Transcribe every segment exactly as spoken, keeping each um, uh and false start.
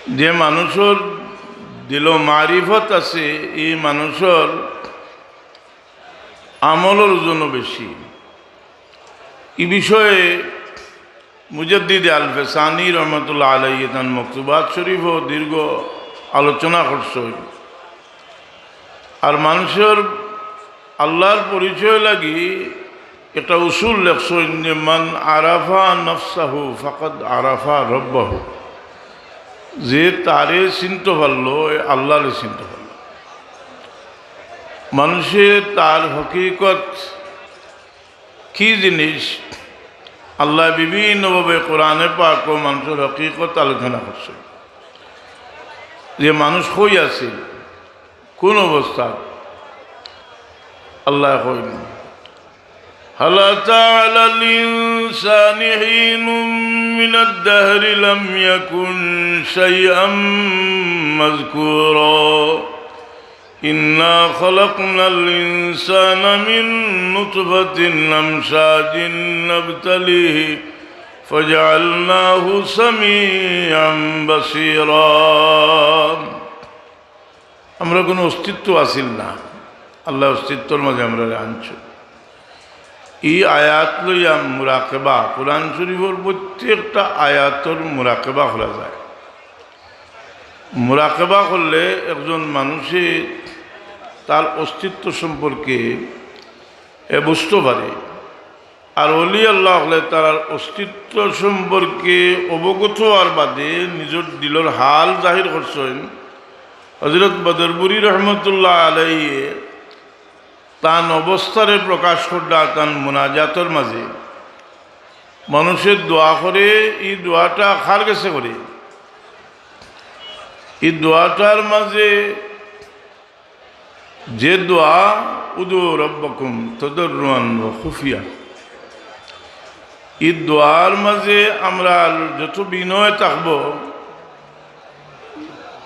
যে মানুষর দিলো মারিফত আছে, এই মানুষর আমলর ওজনও বেশি। এই বিষয়ে মুজাদ্দিদে আল ফেসানি রহমতুল্লাহ আলাইহি তান মকতুবাত শরীফও দীর্ঘ আলোচনা করছইন। আর মানুষর আল্লাহর পরিচয় লাগি একটা উসুল লেখছইন যে, "মান আরাফা নাফসাহু ফাকাদ আরাফা রব্বাহু।" যে তারে চিনতে পারলো, এ আল্লাহরে চিনতে পারলো। মানুষে তার হকিকত কি জিনিস, আল্লাহ বিভিন্নভাবে কোরআনে পাকও মানুষর হকিকত আলোচনা করছে, যে মানুষ কই আছিল, কোন অবস্থা। আল্লাহ কইন, "হাল আতা আলাল ইনসানি হিনুম মিনাদ দাহরি লাম ইয়াকুন শাইআম মাযকুরা। ইন্না খালাকনাল ইনসানা মিন নুতফাতিন আমশাজিন নাবতালিহি ফাজাআলনাহু সামিআম বাসীরা।" আমরা কোনো অস্তিত্ব আছিল না, আল্লাহ অস্তিত্বর মাঝে আমরারে আনছইন। এই আয়াত লইয়া মুরাকেবা, কোরআন শরীফর প্রত্যেকটা আয়াতর মুরাকেবা করা যায়। মুরাকেবা করলে একজন মানুষে তার অস্তিত্ব সম্পর্কে এ বুঝতে পারে। আর অলি আল্লাহ হকলে তারার অস্তিত্ব সম্পর্কে অবগত হওয়ার বাদে নিজর দিলর হাল জাহির করছইন। হযরত বদরপুরী রহমতুল্লাহ আলাইহি তান অবস্থারে প্রকাশ করলা তান মুনাজাতর মাঝে। মানুষে দোয়া করে, এই দোয়াটা কার গেছে করে? এই দোয়াটার মাঝে যে দোয়া, "উদু রব্বাকুম তাদাররুআন ওয়া খুফিয়া", এই দোয়ার মাঝে আমরা যত বিনয় থাকব,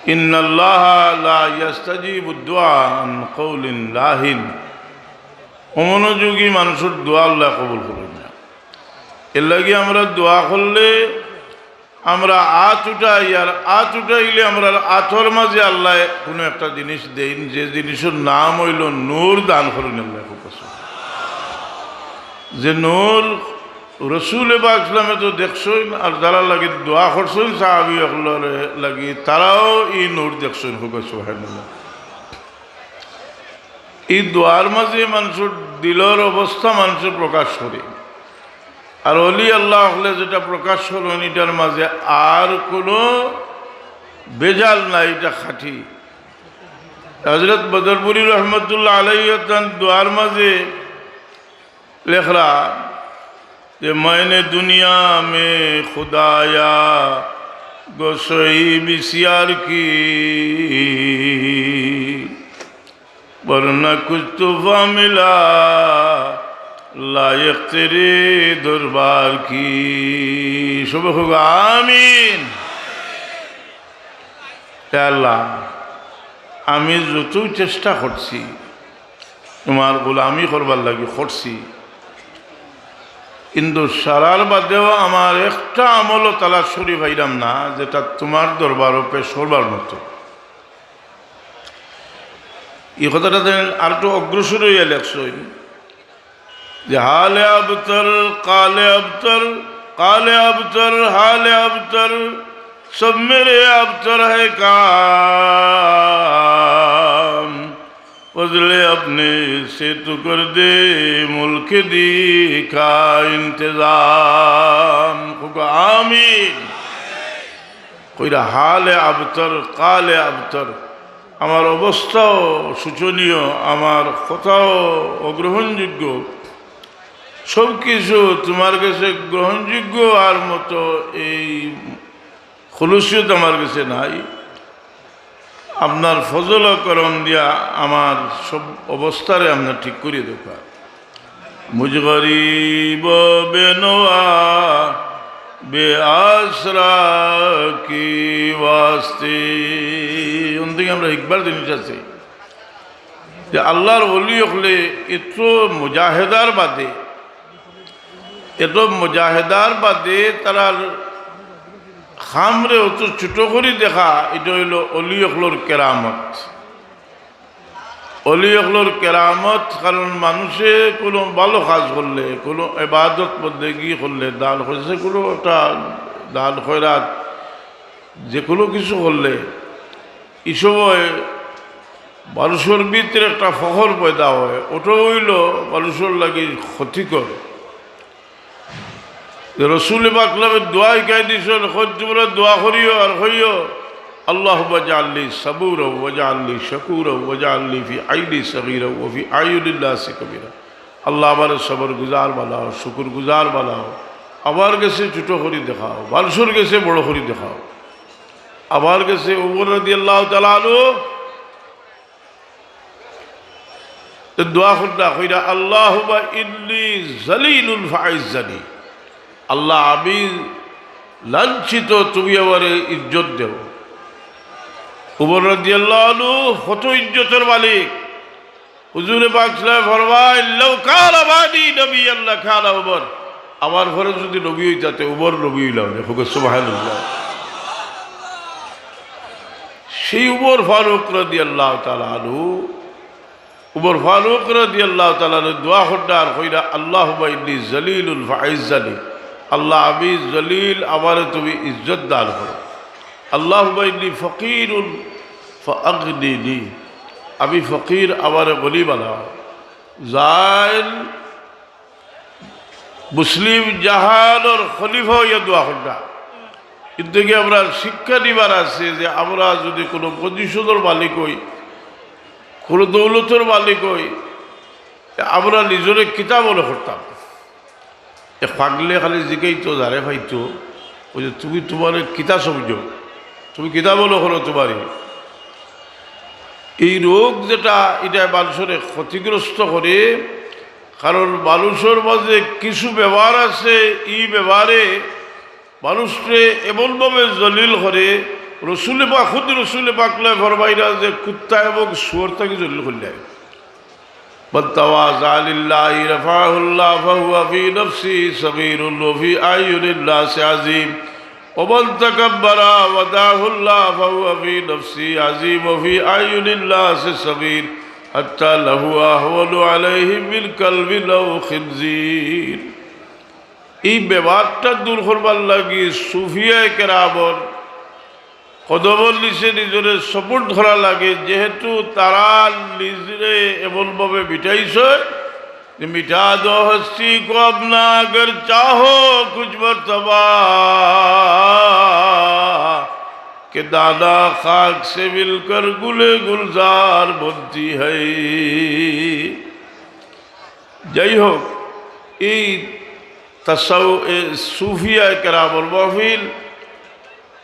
"ইন্নাল্লাহা লা ইয়াস্তাজিবুদ দুআ আন কাউলিন লাহিন", অমনোযোগী মানুষর দোয়া আল্লাহ কবুল করইন না। এর লাগি আমরা দোয়া করলে আমরা আত উঠাই, আর আত উঠাইলে আমরার আতর মাঝে আল্লাহ কোনো একটা জিনিস দেইন, যে জিনিসর নাম অইলো নূর দান করইন আল্লাহ। যে নূর রসুল পাক ইসলামে তো দেখছইন, আর যারার লাগি দোয়া করছইন সাহাবী অকলর লাগি, তারাও এই নূর দেখছইন। সুবহানাল্লাহ। এই দোয়ার মাঝে মানুষর দিলর অবস্থা মানুষে প্রকাশ করে। আর অলি আল্লাহ হকলে যেটা প্রকাশ করইন, এটার মাঝে আর কোনো ভেজাল নাই, এটা খাঁটি। হযরত বদরপুরী রহমতুল্লাহ আলাইহি তান দোয়ার মাঝে লেখরা যে, "मैंने दुनिया में खुदाया गो सोई बिसियार की, वरना कुछ तोहफा मिला लायक तेरे दरबार की।" সবে কউক্কা, "আমিন।" হে আল্লাহ, আমি যত চেষ্টা করছি, তোমার গোলামি করবার লাগি করছি, কিন্তু সারার বাদেও আমার একটা আমলও তালাশ করি পাইলাম না, যেটা তোমার দরবারও পেশ করবার মতো। এই কথাটা আর একটু অগ্রসর হইয়া লেখছইন যে, "حال ابتر، قال ابتر، قال ابتر، حال ابتر، سب میرے ابتر ہے کام، فضل اپنے سے تو کر دے ملک دی کا انتظام۔" কউক্কা, "আমিন।" কইরা হালে আবতর, কালে আবতর, আমার অবস্থাও শোচনীয়, আমার কথাও অগ্রহণযোগ্য, সব কিছু তোমার কাছে গ্রহণযোগ্য আর মতো এই খুলুসিয়ত আমার কাছে নাই। আপনার ফজল ও করম দিয়া আমার সব অবস্থারে আপনার ঠিক করিয়া দেউক্কা। مجھ غریب و بے نوا، بے آسرا کے واسطے۔ অন থাকি আমরা হিকবার জিনিস আছে যে আল্লাহর ওলি অকলে এত মুজাহেদার বাদে, এত মুজাহেদার বাদে তারার কামরে অত ছোট করি দেখা, ইটা অইলো অলি অকলর কেরামত। অলি অকলর কেরামত, কারণ মানষে কুনু ভালা কাজ করলে, কুনু ইবাদত বন্দেগি করলে, দান খয়রাত, কুনু একটা দান খয়রাত, যে কুনু কিছু করলে, ই সময় মানষর ভিতরে একটা ফখর পয়দা অয়, অটা অইলো মানষর লাগি ক্ষতিকর। যে রসুল পাক সাল্লাল্লাহু আলাইহি ওয়াসাল্লামে দোয়া শিখাই দিছইন, কইন তুমরা দোয়া করিও আর কইও, "আল্লাহুম্মা জাআলনি সাবুরা ওয়া জাআলনি শাকুরা ওয়া জাআলনি ফি আইনি সগীরা ওয়া ফি আইয়ুনিন নাসি কবিরা।" আল্লাহ, আমারে সবর গুজার বানাও, শুকুর গুজার বানাও, আমার গেছে ছোট করি দেখাও, মানষর গেছে বড় করি দেখাও। আমার গেছে উমর রাদিয়াল্লাহু তাআলা আনহু তো দোয়া করলা, কইরা, "আল্লাহুম্মা ইন্নী যালিলুন ফাইজ্জানি।" আল্লাহ, আমি লাঞ্ছিত, তুমি আমারে ইজ্জত দেও। উমর রাদিয়াল্লাহু আনহু কত ইজ্জতর মালিক। হুজুরে পাক সাল্লাল্লাহু আলাইহি ওয়াসাল্লাম ফরমায়, "লাউ কানা বাদি নাবিয়্যান লাকানা উমর।" আমার পরে যদি নবী অইতা, তে উমর নবী অইলা অনে। কউক্কা সুবহানাল্লাহ। সেই উমর ফারুক রাদিয়াল্লাহু তাআলা আনহু, উমর ফারুক রাদিয়াল্লাহু তাআলা আনহু দোয়া করলা আর কইরা, "আল্লাহুম্মা ইন্নী যালিলুন ফাইজ্জানি।" আল্লাহ, আমি জলিল, আমারে তুমি ইজ্জত দান করো। "আল্লাহুম্মা ইন্নী ফকিরুন ফাআগনিনি।" আমি ফকির, আমারে গনি বানাও। যাইন মুসলিম জাহানর খলিফা অইয়া দোয়া করলা। কিন্তু কি আমরা শিক্ষা নিবার আছে যে আমরা যদি কুনু পজিশনর মালিক অই, কুনু দৌলতর মালিক অই, তে আমরা নিজরে কিতা মনে করতাম? এক পাগলে খালি জিকাইতো, যারে পাইতো, ওই যে, "তুমি তুমারে কিতা সমঝো? তুমি কিতা মনে করো তুমারে?" এই রোগ যেটা, ইটা মানষরে ক্ষতিগ্রস্ত করে, কারণ মানষর মাঝে কিছু ব্যবহার আছে, ই ব্যবহারে মানষরে এমনভাবে জলিল করে, রসুলে পাক, খুদ রসুলে পাক ফরমাইরা যে কুত্তা এবং শুয়োর থাকি জলিল করিলায়। من تواضع لله رفعه الله فهو في نفسه صغير وفي أعين الناس عظيم، ومن تكبر وضعه الله فهو في نفسه عظيم وفي أعين الناس صغير، حتى لهو أهون عليهم من كلب أو خنزير। এই ব্যবহারটা দূর করবার লাগি সুফিয়ায়ে কেরামর কদমর নিচে নিজরে support করা লাগে, যেহেতু তারা নিজরে এমনভাবে মিটাইছে যে, "مٹا دو ہستی کو اپنا اگر چاہو کچھ مرتبہ، کہ دانا خاک سے مل کر گل گلزار بنتی ہے۔" যাই হোক, এই তাসাউ-, এ, সুফিয়ায়ে কেরামর মাহফিল,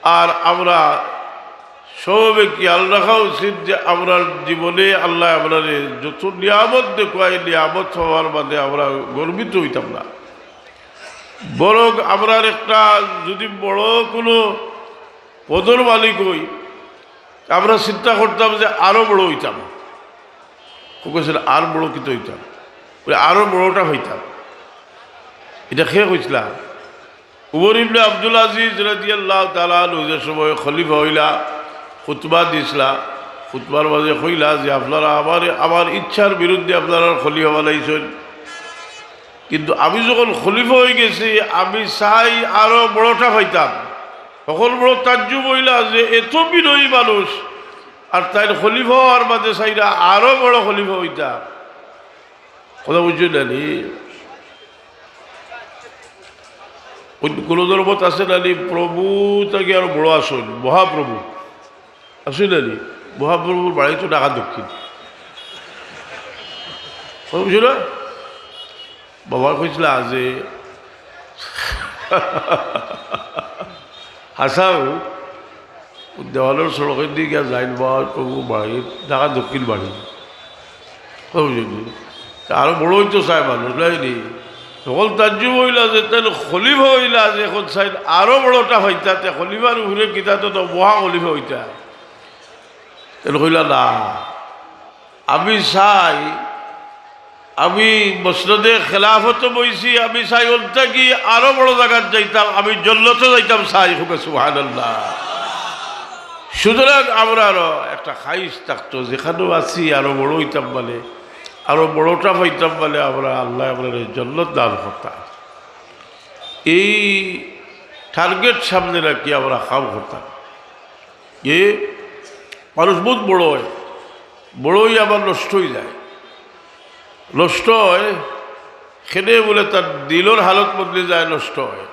আর আমরা সবে খেয়াল রাখা উচিত যে আমরার জীবনে আল্লায় আমরারে যত নিয়ামত দেওয়ায়, নিয়ামত পাওয়ার বাদে আমরা গর্বিত অইতাম না, বরং আমরার একটা যদি বড় কুনু পদর মালিক অই, আমরা চিন্তা করতাম যে আরো বড় অইতাম। কউক্কা, আর বড় কিতা অইতাম? বলে, আরো বড়টা পাইতাম। ইটা কে কইছলা? উমর ইবনে আব্দুল আজিজ রাদিয়াল্লাহু তাআলা আনহু যে সময় খলিফা অইলা, খুতবা দিছলা, খুতবার মাঝে কইলা যে, "আপনারা আমারে, আমার ইচ্ছার বিরুদ্ধে আপনারা খলিফা বানাইছইন, কিন্তু আমি যখন খলিফা অইগেছি, আমি চাই আরো বড়টা পাইতাম।" হকল বড় তাজ্জুব অইলা যে এত বিনয়ী মানুষ, আর তাইন খলিফা অওয়ার বাদে চাইরা আরো বড় খলিফা অইতা। কথা বুঝছইন না নি? অইন্য কুনু ধর্মত আছে না নি, প্রভু থাকি আরো বড় আছইন, মহাপ্রভু আছইন না নি? মহাপ্রভুর বাড়ি তো ঢাকা দক্ষিণ। কথা বুঝছো না? বাবা কইছলা যে, হাছাউ, দেওয়ালর সড়কেদি গিয়া যাইন বা তবু বাড়ি, ঢাকা দক্ষিণ বাড়ি। বুঝলি? তা আরো বড় অইতো চায় মানুষ, নায় নি? হকল তাজ্জুব অইলা যে তাইন খলিফা অইলা যে অখন চাইন আরো বড়টা পাইতা, তে খলিফার উপরে কিতা তো, তো মহা খলিফা অইতা। তাইন কইলা, "না, আমি চাই আমি মসনদে খেলাফতো বইছি, আমি চাই অন থাকি আরো বড় জাগাত যাইতাম, আমি জন্নতো যাইতাম চাই, কউক্কা সুবহানাল্লাহ। সুতরাং আমরারও একটা খাহিশ থাকতো, যেখানো আছি আরো বড় অইতাম পারলে, আরো বড়টা পাইতাম পারলে আমরা, আল্লায় আমরারে জন্নত দান করতা। এই টার্গেট সামনে রাখি আমরা কাম করতাম। এ মানুষ বউত বড় অয়, বড় অইয়া আবার নষ্ট অইযায়। নষ্ট অয় কেনে বুলে তার দিলর হালত বদলি যায়, নষ্ট অয়।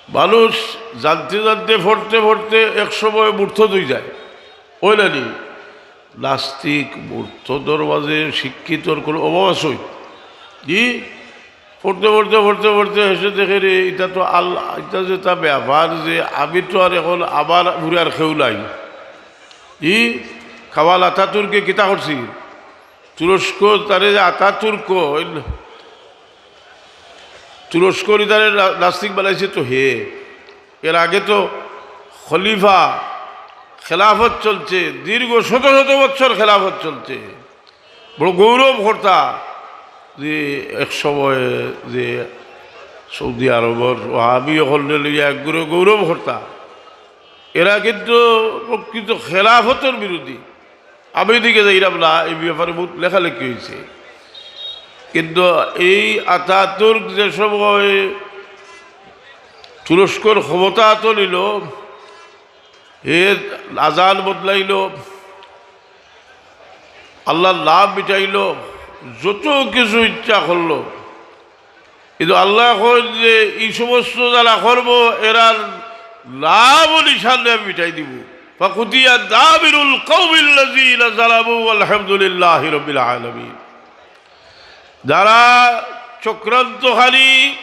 মানুষ জানতে জানতে, পড়তে পড়তে এক সময় মুরতাদ অইযায়, অয় না নি? নাস্তিক মুরতাদর মাঝে শিক্ষিতর কোনো অভাব আছে? জি, পড়তে পড়তে, পড়তে পড়তে শেষে দেখে, রে, ইটা তো আল-, ইটা যে তা ব্যাপার যে আমি তো আর এখন আমার উপরে আর কেউ নাই। ই কামাল আতাতুর্কে কিতা করছিল? তুরস্ক তারে যে আতাতুর্ক কইল, তুরস্কর ইতারে না-, নাস্তিক বানাইছে তো হে। এর আগে তো খলিফা খেলাফত চলছে, দীর্ঘ শত শত বছর খেলাফত চলছে। বড় গৌরব করতা যে এক সময় যে সৌদি আরবর ওহাবি অকলরে লইয়া এক গুরু গৌরব করতা। এরা কিন্তু প্রকৃত খেলাফতর বিরোধী। আমি এদিকে যাইরাম না, এই ব্যাপারে বউত লেখালেখি অইছে। কিন্তু এই আতাতুর্ক যে সময় তুরস্কর ক্ষমতা আতো নিল, হে আজান বদলাইল, আল্লার নাম মিটাইল, যত কিছু ইচ্ছা করল। কিন্তু আল্লায় কইন যে ই সমস্ত যারা করব, এরার নাম ও নিশান আমি মিটাই দিমু। ফাকুতিয়া দাবিরুল কওমিল্লাযীনা যালামু ওয়ালহামদুলিল্লাহি রাব্বিল আলামিন। যারা চক্রান্তকারী,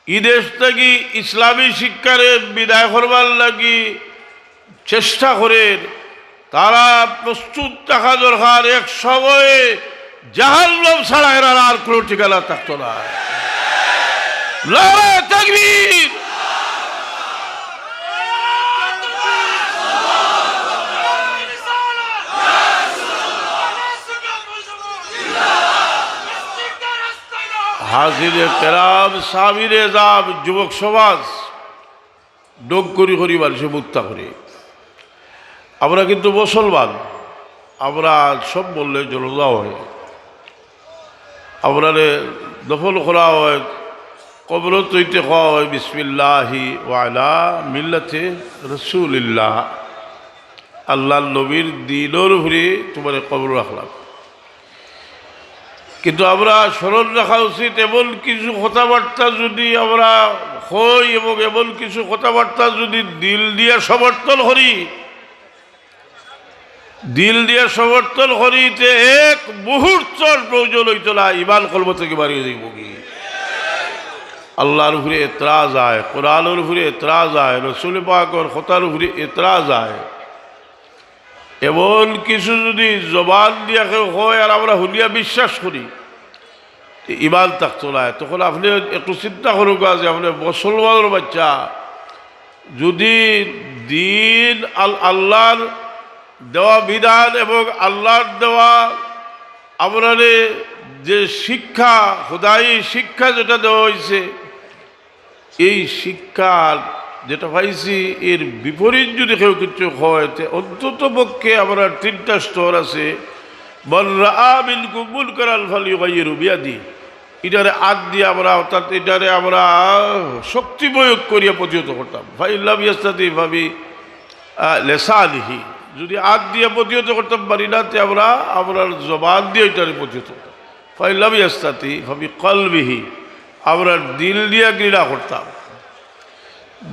ই দেশ থাকি ইসলামী শিক্ষারে বিদায় করবার লাগি চেষ্টা করের, তারা প্রস্তুত থাকা দরকার। এক সময়ে জাহান্নাম ছাড়া এরার আর কোনো ঠিকানা থাকতো না। নারায়ে তাকবীর! হাজিরে কেরাম, সামিরে এজাম, যুবক সমাজ, ঢং করি করি মানষে মুত্তা করে। আমরা কিন্তু মুসলমান, আমরা সব মরলে জানাজা অয়, আমরারে দফন করা অয়, কবরত অইতে কওয়া অয়, "বিসমিল্লাহি ওয়া আলা মিল্লাতি রাসূলিল্লাহ।" আল্লার নবীর দিনর উপরে তুমারে কবর রাখলাম। কিন্তু আমরা স্মরণ রাখা উচিত, এমন কিছু কথাবার্তা যুদি আমরা কই এবং এমন কিছু কথাবার্তা যুদি দিল দিয়া সমর্থন করি, দিল দিয়া সমর্থন করি, তে এক মুহূর্তর প্রয়োজন অইতো না, ইমান কলব থাকি বারই যাইবোগি। আল্লার উপরে এতরাজ আয়, কোরআনর উপরে এতরাজ আয়, রসুল পাকর কথার উপরে এতরাজ আয়। এমন কিছু যুদি জবান দিয়া কেউ কয় আর আমরা হুনিয়া বিশ্বাস করি, তে ইমান থাকতো নায়। তখন আপনে একটু চিন্তা করউক্কা যে আপনে মুসলমানর বাইচ্চা, যুদি দিন আল-, আল্লার দেওয়া বিধান এবং আল্লার দেওয়া আমরারে যে শিক্ষা, খোদাই শিক্ষা যেটা দেওয়া অইছে, এই শিক্ষা যেটা পাইছি, এর বিপরীত যুদি কেউ কিছু কয়, তে অন্তত পক্ষে আমরার তিনটা স্তর আছে। মান রাআ মিনকুম মুনকারান ফালইউগাইয়িরহু বিয়াদিহি। ইটারে আত দিয়া আমরা, অর্থাৎ ইটারে আমরা শক্তি প্রয়োগ করিয়া প্রতিহত করতাম। ফাইন লাম ইয়াস্তাতি ফাবি, আহ, লিসানিহি। যুদি আত দিয়া প্রতিহত করতাম পারি না, তে আমরা আমরার জবান দিয়া ইটারে প্রতিহত করতাম। ফাইন লাম ইয়াস্তাতি ফাবি কলবিহি, আমরার দিল দিয়া ঘৃণা করতাম।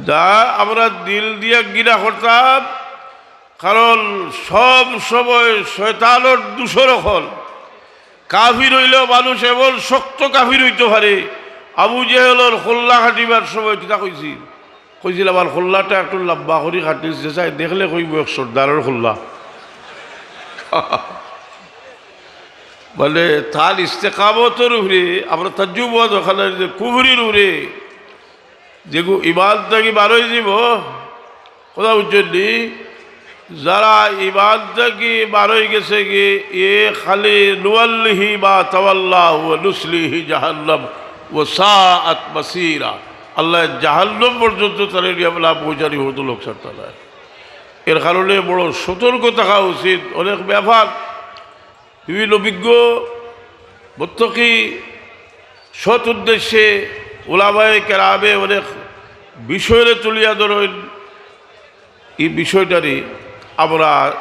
যা আমরা দিল দিয়া ঘৃণা করতাম, কারণ সব সময় শয়তানর দোসর অকল। কাফির অইলেও মানুষ এমন শক্ত কাফির অইতো পারে, আবু জেহেলর কল্লা কাটিবার সময় কিতা কইছিল? কইছিল, "আমার কল্লাটা একটু লম্বা করি কাটিস, যে চায় দেখলে কইবো এক সর্দারর কল্লা।" মানে, তার ইস্তেকামতর উপরে, আমরা তাজ্জুব অওয়া দরকার নাই যে কুফরির উপরে যেগু ইমান থাকি বারই যিবো, কথা বুঝছইন নি? যারা ইমান থাকি বার অই গেছে গি, এ খালি নুওয়াল্লিহি মা তাওয়াল্লা ওয়া নুসলিহি জাহান্নাম ওয়া সাআত মাসিরা। আল্লায় জাহান্নাম পর্যন্ত তারে নিয়া বলা পৌঁছানি হতো লোক সারতা নায়। এর কারণে বড় সতর্ক থাকা উচিত। অনেক ব্যাপার বিভিন্ন বিজ্ঞ মুত্তাকি সৎ উদ্দেশ্যে উলামায়ে কেরামে অনেক বিষয়রে তুলিয়া ধরইন। এই বিষয়টারে আমরা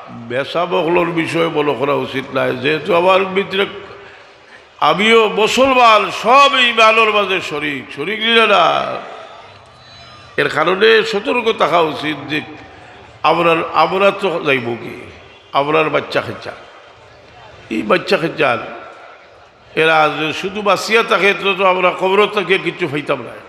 বেশা বকলর বিষয় মনে করা উচিত নায়, যেহেতু আমার ভিতরে আমিও মুসলমান, সব ইমানর মাঝে শরিক, শরিক নিলে না। এর কারণে সতর্ক থাকা উচিত যে আমরা, আমরা তো যাইব কি, আমরার বাচ্চা খেচা, এই বাচ্চা খেচার এরা যদি শুধু বাঁচিয়া থাকে, তো, তো আমরা কবর থেকে কিচ্ছু পাইতাম না।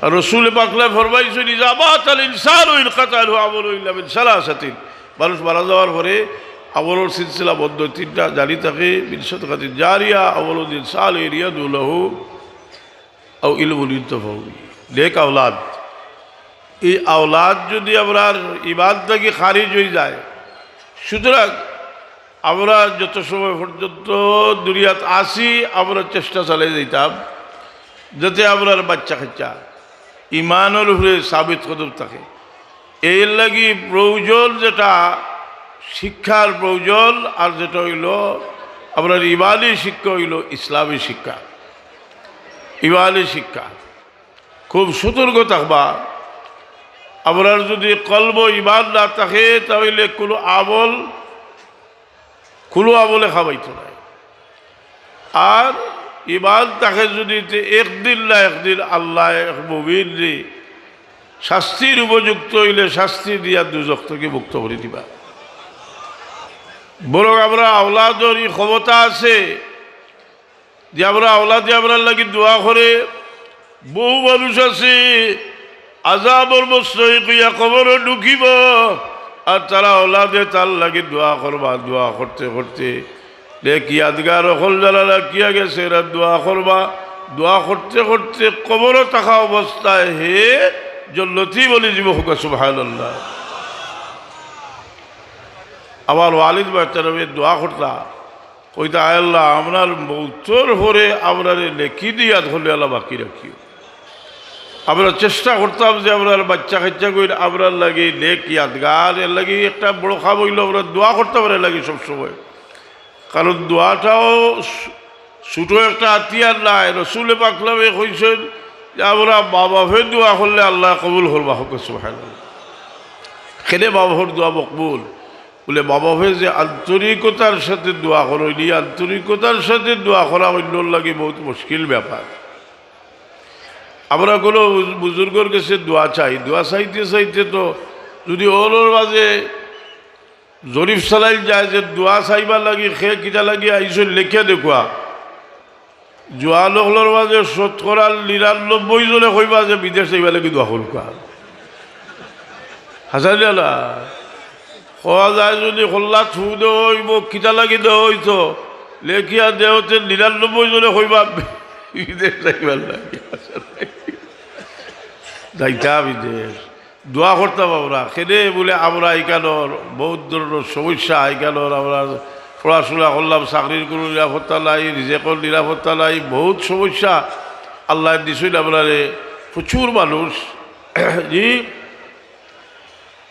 আর রসুল পাকলা ফরমাইছেন, "ইজা মাতাল ইনসানু ইনকাতা আনহু আমালুহু ইল্লা মিন সালাসাতিন।" মানুষ মারা যাওয়ার পরে আমলর সিলসিলা বন্ধ, তিনটা জারি থাকে, মিন সাদাকাতিন জারিয়া, আও ওয়ালাদিন সালিহিন ইয়াদউ লাহু, আও ইলমুন ইউনতাফাউ বিহি। নেক আওলাদ, এই আওলাদ যদি আমরার ইমান থাকি খারিজ অই যায়, সুতরাং আমরা যত সময় পর্যন্ত দুনিয়াত আছি, আমরা চেষ্টা চালাই যাইতাম যাতে আমরার বাচ্চা কাচ্চা ইমানর উপরে সাবিত কদম থাকে। এর লাগি প্রয়োজন যেটা শিক্ষার প্রয়োজন, আর যেটা অইলো আমরার ইমানি শিক্ষা অইলো ইসলামী শিক্ষা, ইমানি শিক্ষা। খুব সতর্ক থাকবা। আমরার যদি কলব ইমান না থাকে, তাহলে কোনো আমল, কোনো আমলে খাবাইতো নায়। আর ইমান থাকে যদি, তে একদিন না একদিন আল্লায় এক মুমিনরে শাস্তির উপযুক্ত অইলে শাস্তি দিয়া দুজখ থাকি মুক্ত করি দিবা। বরং আমরা আওলাদর ই ক্ষমতা আছে যে আমরা আওলাদে আমরার লাগি দোয়া করে। বহু মানুষ আছে আযাবর মুস্তাহিক অইয়া কবরো ঢুকিবো, আর তারা আওলাদে তার লাগি দোয়া করবা, দোয়া করতে করতে নেক ইয়াদগার অকল যারা রাখিয়া গেছে, এরা দোয়া করবা, দোয়া করতে করতে কবরো থাকা অবস্থায় হে জন্নতি বনি যিবো। কউক্কা সুবহানাল্লাহ। আমার ওয়ালিদ মুহতারামে দোয়া করতা, কইতা, "আয় আল্লাহ, আমরার মউতর পরে আমরারে নেকি দিয়া ধরলে আল্লাহ বাকি রাখিও।" আমরা চেষ্টা করতাম যে আমরার বাচ্চা কাচ্চাগুইন আমরার লাগি নেক ইয়াদগার, এর লাগি একটা বড় কাম অইলো আমরা দোয়া করতাম এর লাগি সবসময়। কারণ দোয়াটাও ছু-, ছোট একটা হাতিয়ার নায়। রসুলে পাকলামে কইছেন যে আমরা মা বাপে দোয়া করলে আল্লায় কবুল করবা। কউক্কা সুবহানাল্লাহ। কেনে মা বাপর দোয়া মকবুল? বলে, মা বাপে যে আন্তরিকতার সাথে দোয়া করইন, ই আন্তরিকতার সাথে দোয়া করা অইন্যর লাগি বহুত মুশকিল ব্যাপার। আমরা কোনো বুজ-, বুজুর্গর গেছে দোয়া চাই, দোয়া চাইতে চাইতে তো যদি অনর মাঝে জরিপ চালাইল যায় যে দোয়া চাইবার লাগি কে কিতা লাগি আইছইন, লেখিয়া দেখুয়া। জোয়ান অকলর মাঝে শতকরা নিরানব্বই জনে কইবা যে বিদেশ যাইবার লাগি দোয়া করুক্কা। হাছা নি না? কওয়া যায় যদি কল্লাত ফু দেওয়া অইবো, কিতা লাগি দেওয়া অইতো, লেখিয়া দেওতে নিরানব্বই জনে কইবা বিদেশ যাইবার লাগি। যাইতা বিদেশ। দোয়া করতাম আমরা। কেনে বলে আমরা ইকানোর বহুত ধরনর সমস্যা, ইকানোর আমরা পড়াশোনা করলাম, চাকরির কোনো নিরাপত্তা নাই, রিজেকর নিরাপত্তা নাই, বহুত সমস্যা। আল্লায় দিছইন আমরারে প্রচুর মানুষ, জি,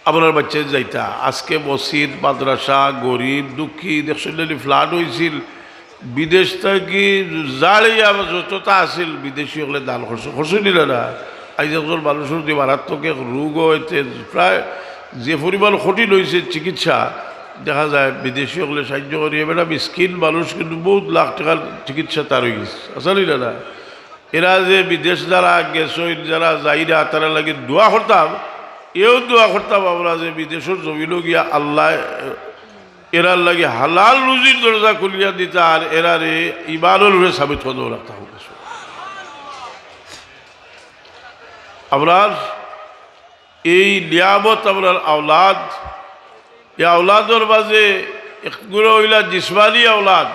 আমরার বাচ্চা যাইতা। আজকে মসজিদ, মাদ্রাসা, গরিব, দুঃখী, দেখছইন নি, flood অইছিল, বিদেশ থাকি জাড়িয়া যতটা আছিল, বিদেশি অকলে দান করছে, করছইন নি না? আইজ একজন মানুষর যদি মারাত্মক এক রোগ অয়, তে প্রায় যে পরিমাণ কঠিন অইছে চিকিৎসা, দেখা যায় বিদেশি অকলে সাহায্য করি। এবারে মিসকিন মানুষ কিন্তু বহুত লাখ টাকার চিকিৎসা তার অই গেছে, আছে নি না? এরা যে বিদেশ যারা গেছইন, যারা যাইরা, তারার লাগি দোয়া করতাম, এও দোয়া করতাম আমরা যে বিদেশর জমিনো গিয়া আল্লায় এরার লাগি হালাল রুজির দরজা খুলিয়া দিতা, আর এরারে ইমানর উপরে সাবিত কদম রাখতা। কউক্কা। আমরার এই নিয়ামত, আমরার আওলাদ, এই আওলাদর মাঝে একগুলো অইলা জিসমানি আওলাদ,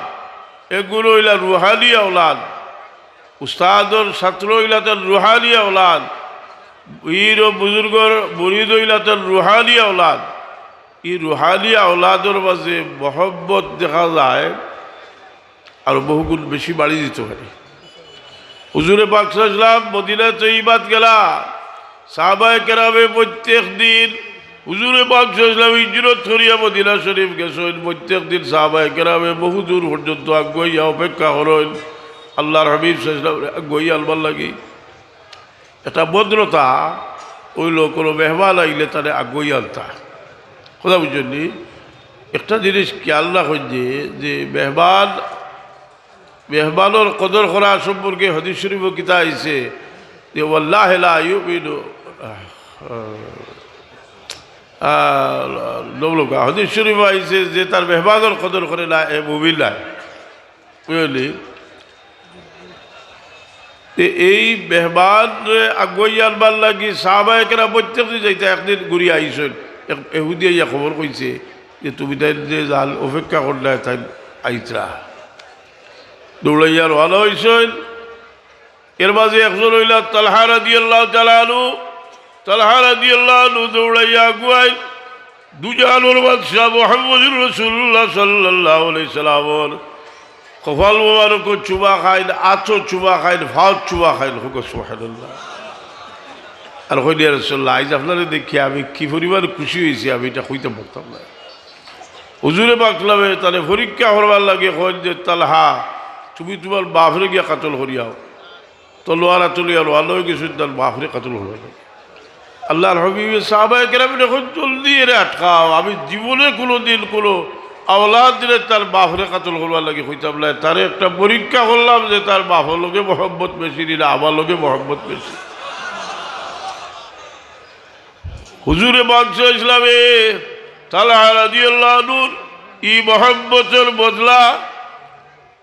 একগুলো অইলা রুহানি আওলাদ। উস্তাদর ছাত্র অইলা তান রুহানি আওলাদ, পীর ও বুজুর্গর মুরিদ অইলা তান রুহানি আওলাদ। ই রুহানি আওলাদর মাঝে মহব্বত দেখা যায়, আরো বহুগুণ বেশি বাড়ি দিত পারে। হুজুরে পাক সাল্লাল্লাহু আলাইহি ওয়াসাল্লাম মদিনা তৈয়বাত গেলা, সাহাবায়ে কেরামে প্রত্যেক দিন হুজুরে পাক সাল্লাল্লাহু আলাইহি ওয়াসাল্লাম হিজরত করিয়া মদিনা শরীফ গেছইন, প্রত্যেক দিন সাহাবায়ে কেরামে বহু দূর পর্যন্ত আগুয়াইয়া অপেক্ষা করইন আল্লাহর হাবিব সাল্লাল্লাহু আলাইহি ওয়াসাল্লাম আগুয়াইয়া আনবার লাগি। একটা ভদ্রতা অইলো, কোনো মেহমান আইলে তারে আগুয়াইয়া আনতা। কথা বুঝছইন নি? একটা জিনিস খেয়াল রাখইন যে, যে মেহমান, মেহমানর কদর করা সম্পর্কে হাদিস শরীফো কিতা আইছে যে, "ওয়াল্লাহি লা ইউমিনু", আহ, আহ, হাদিস শরীফো আইছে যে, "তার মেহমানর কদর করে না, এ মুমিন নায়।" বুঝলি? তে এই মেহমানরে আগুয়াইয়া আনবার লাগি সাহাবায়ে কেরাম প্রত্যেক দিন যাইতা, একদিন ঘুরিয়া আইছইন। এক এহুদি আইয়া খবর কইছে যে, "তুমি তাইন যে জান অপেক্ষা করলায়, তাইন আইতরা।" দৌড়াইয়া রওয়ানা অইছইন। এর মাঝে একজন অইলা তালহা রাদিয়াল্লাহু তাআলা আনহু, তালহা রাদিয়াল্লাহু আনহু দৌড়াইয়া আগুয়াইন। দুজাহানর বাদশা মুহাম্মদুর রাসূলুল্লাহ সাল্লাল্লাহু আলাইহি সাল্লামর কপাল মোবারকো চুমা খাইন, আতো চুমা খাইন, ফাওত চুমা খাইন। কউক্কা সুবহানাল্লাহ। আর কইন, "ইয়া রাসূলুল্লাহ, আইজ আপনারে দেখিয়া আমি কি পরিমাণ খুশি অইছি, আমি ইটা কইতাম পারতাম নায়।" হুজুরে পাক সাল্লামে তারে পরীক্ষা করবার লাগি কইন যে, "তালহা, তুমি তুমার বাফরে গিয়া কাতল করিয়াও।" তলোয়ার আতো লইয়া রওয়ানা অইগেছইন তার বাফরে কাতল করবার লাগি। আল্লাহর হাবিবে সাহাবায়ে কেরামরে কইন, "জলদি এরে আটকাও, আমি জীবনে কুনুদিন কুনু আওলাদরে তার বাফরে কাতল করবার লাগি কইতাম নায়, তারে একটা পরীক্ষা করলাম যে তার বাফর লগে মহব্বত বেশি নি না আমার লগে মহব্বত বেশি।" হুজুরে পাক সাল্লাল্লাহু আলাইহি ওয়াসাল্লামে তালহা রাদিয়াল্লাহু আনহুর ই মহব্বতর বদলা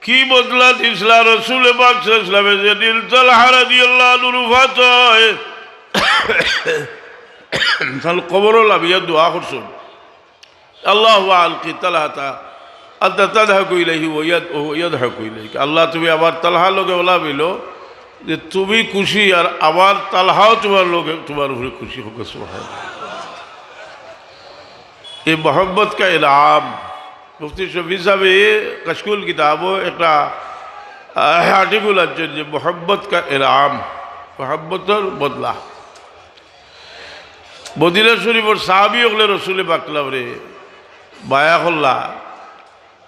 কি বদলা দিছলা রসুলে পাক সাল্লাল্লাহু আলাইহি ওয়াসাল্লামে? যেদিন তালহা রাদিয়াল্লাহু আনহুর ওফাত অয়, তান কবরো লামিয়া দোয়া করছইন, "আল্লাহুম্মা আলকি তালহাতা আনতা তাদহাকু ইলাইহি ওয়া ইয়াদ-, ওয়া হুয়া ইয়াদহাকু ইলাইকা।" আল্লাহ, তুমি আমার তালহার লগে ওলা মিলো যে তুমি খুশি আর আমার তালহাও তুমার লগে, তুমার উপরে খুশি অউক। সুবহানাল্লাহ। এই মহব্বত কা ইনাম, মুফতি শফি সাহেবে কাশকুল কিতাবো একটা, আহ, আর্টিকেল আনছইন যে মহব্বত কা ইনাম, মহব্বতর বদলা। মদিনা শরীফর সাহাবী অকলে রসুলে পাক সাল্লাল্লাহু আলাইহি ওয়াসাল্লামরে মায়া করলা,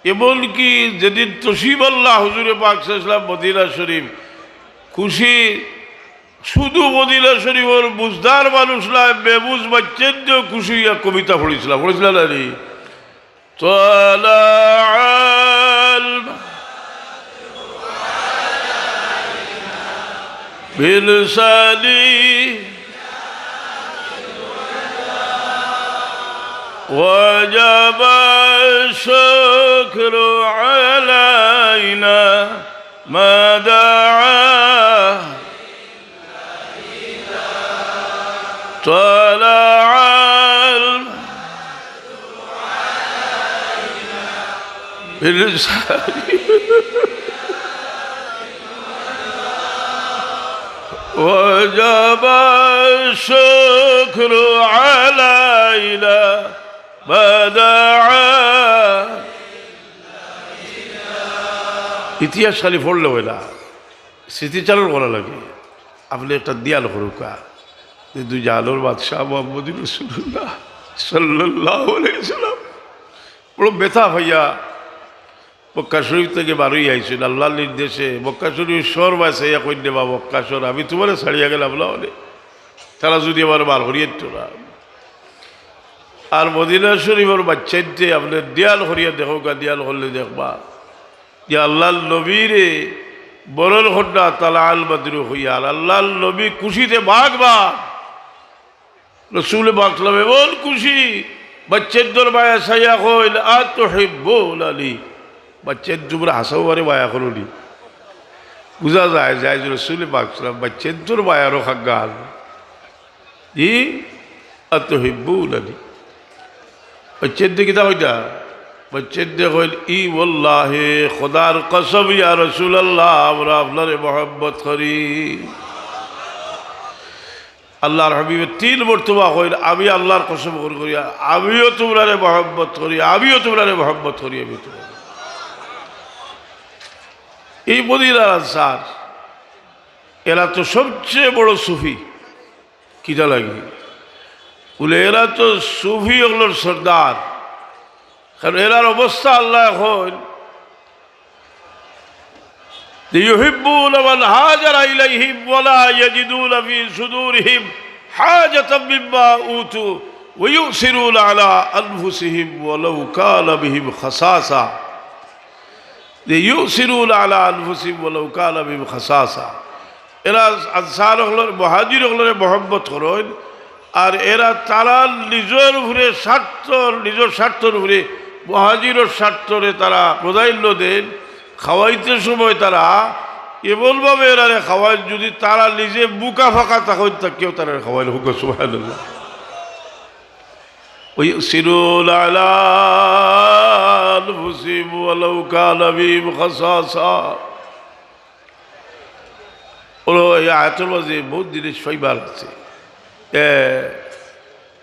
এমনকি যেদিন তশরিফ আনলা হুজুরে পাক সাল্লাল্লাহু আলাইহি ওয়াসাল্লাম মদিনা শরীফ, খুশি শুধু মদিনা শরীফর বুঝদার মানুষ নায়, বেবুঝ বাচ্চাইন্তেও খুশি অইয়া কবিতা পড়ছিলা, পড়ছিলা না নি? طلع البدر علينا من ثنيات الوداع وجب الشكر علينا ما دعا طلع البدر علينا من ثنيات الوداع وجب الشكر علينا ما دعا। ইতিহাস খালি পড়লে অয় না, স্মৃতিচারণ করা লাগে। আপনে একটা দিয়াল করউক্কা যে দুজাহানর বাদশা মুহাম্মদুর রাসূলুল্লাহ সাল্লাল্লাহু আলাইহি ওয়াসাল্লাম বড় ব্যথা পাইয়া মক্কা শরীফ থাকি বারইয়া আইছইন আল্লাহর নির্দেশে। মক্কা শরীফর শহরবায় চাইয়া কইন, "রে বা মক্কা শহর, আমি তুমারে ছাড়িয়া গেলাম না অনে, তারা যুদি আমারে বার করিয়া দিত না।" আর মদিনা শরীফর বাচ্চাইন্তে আপনে দিয়াল করিয়া দেখউক্কা, দিয়াল করলে দেখবা যে আল্লাহর নবীরে বরণ কররা তালা আল বদরু কইয়া, আর আল্লাহর নবী খুশিতে বাঘ বাঘ। রসুলে পাক সাল্লাল্লাহু আলাইহি ওয়াসাল্লাম এমন খুশি, বাচ্চাইন্তর বায় চাইয়া কইন, "আতুহিব্বুনানি?" বাচ্চাইন্তে তুমরা হাছাউ আমারে মায়া করো নি? বুঝা যায় যে আইজ রসুলে পাক সাল্লাল্লাহু আলাইহি ওয়াসাল্লাম বাচ্চাইন্তর মায়ারও খাঙ্গাল। জি, "আতুহিব্বুনানি?" বাচ্চাইন্তে কিতা কইতা? বাচ্চাইন্তে কইন, "ই ওয়াল্লাহি, খোদার কসম, ইয়া রাসূলুল্লাহ, আমরা আপনারে মহব্বত করি।" আল্লাহর হাবিবে তিন মর্তবা কইন, "আমি আল্লাহর কসম করি, করি, আমিও তুমরারে মহব্বত করি, আমিও তুমরারে মহব্বত করি, আমিও তুমরারে।" এই মদিনার আনসার, এরা তো সবচেয়ে বড় সুফি। কিতা লাগি? বলে, এরা তো সুফি অকলর সর্দার। কারণ এরার অবস্থা আল্লায় কইন, "يحبون من هاجر إليهم ولا يجدون في صدورهم حاجة مما أوتوا ويؤثرون على أنفسهم ولو كان بهم خصاصة।" যে يؤثرون على أنفسهم ولو كان بهم خصاصة। এরা আনসার অকলর, মুহাজির অকলরে মহব্বত করইন, আর এরা তারার নিজর উপরে স্বার্থ, নিজর স্বার্থর উপরে মুহাজিরর স্বার্থরে তারা প্রাধান্য দেইন। খাওয়াইতে সময় তারা এমনভাবে এরারে খাওয়াইন, যদি তারা নিজে বুকা ফাকা থাকইন, তাকেও তারারে খাওয়াইন। কউক্কা সুবহানাল্লাহ। ويؤثرون على أنفسهم ولو كان بهم خصاصة। অউ, এই আয়াতর মাঝে বউত জিনিস পাইবার আছে। এ,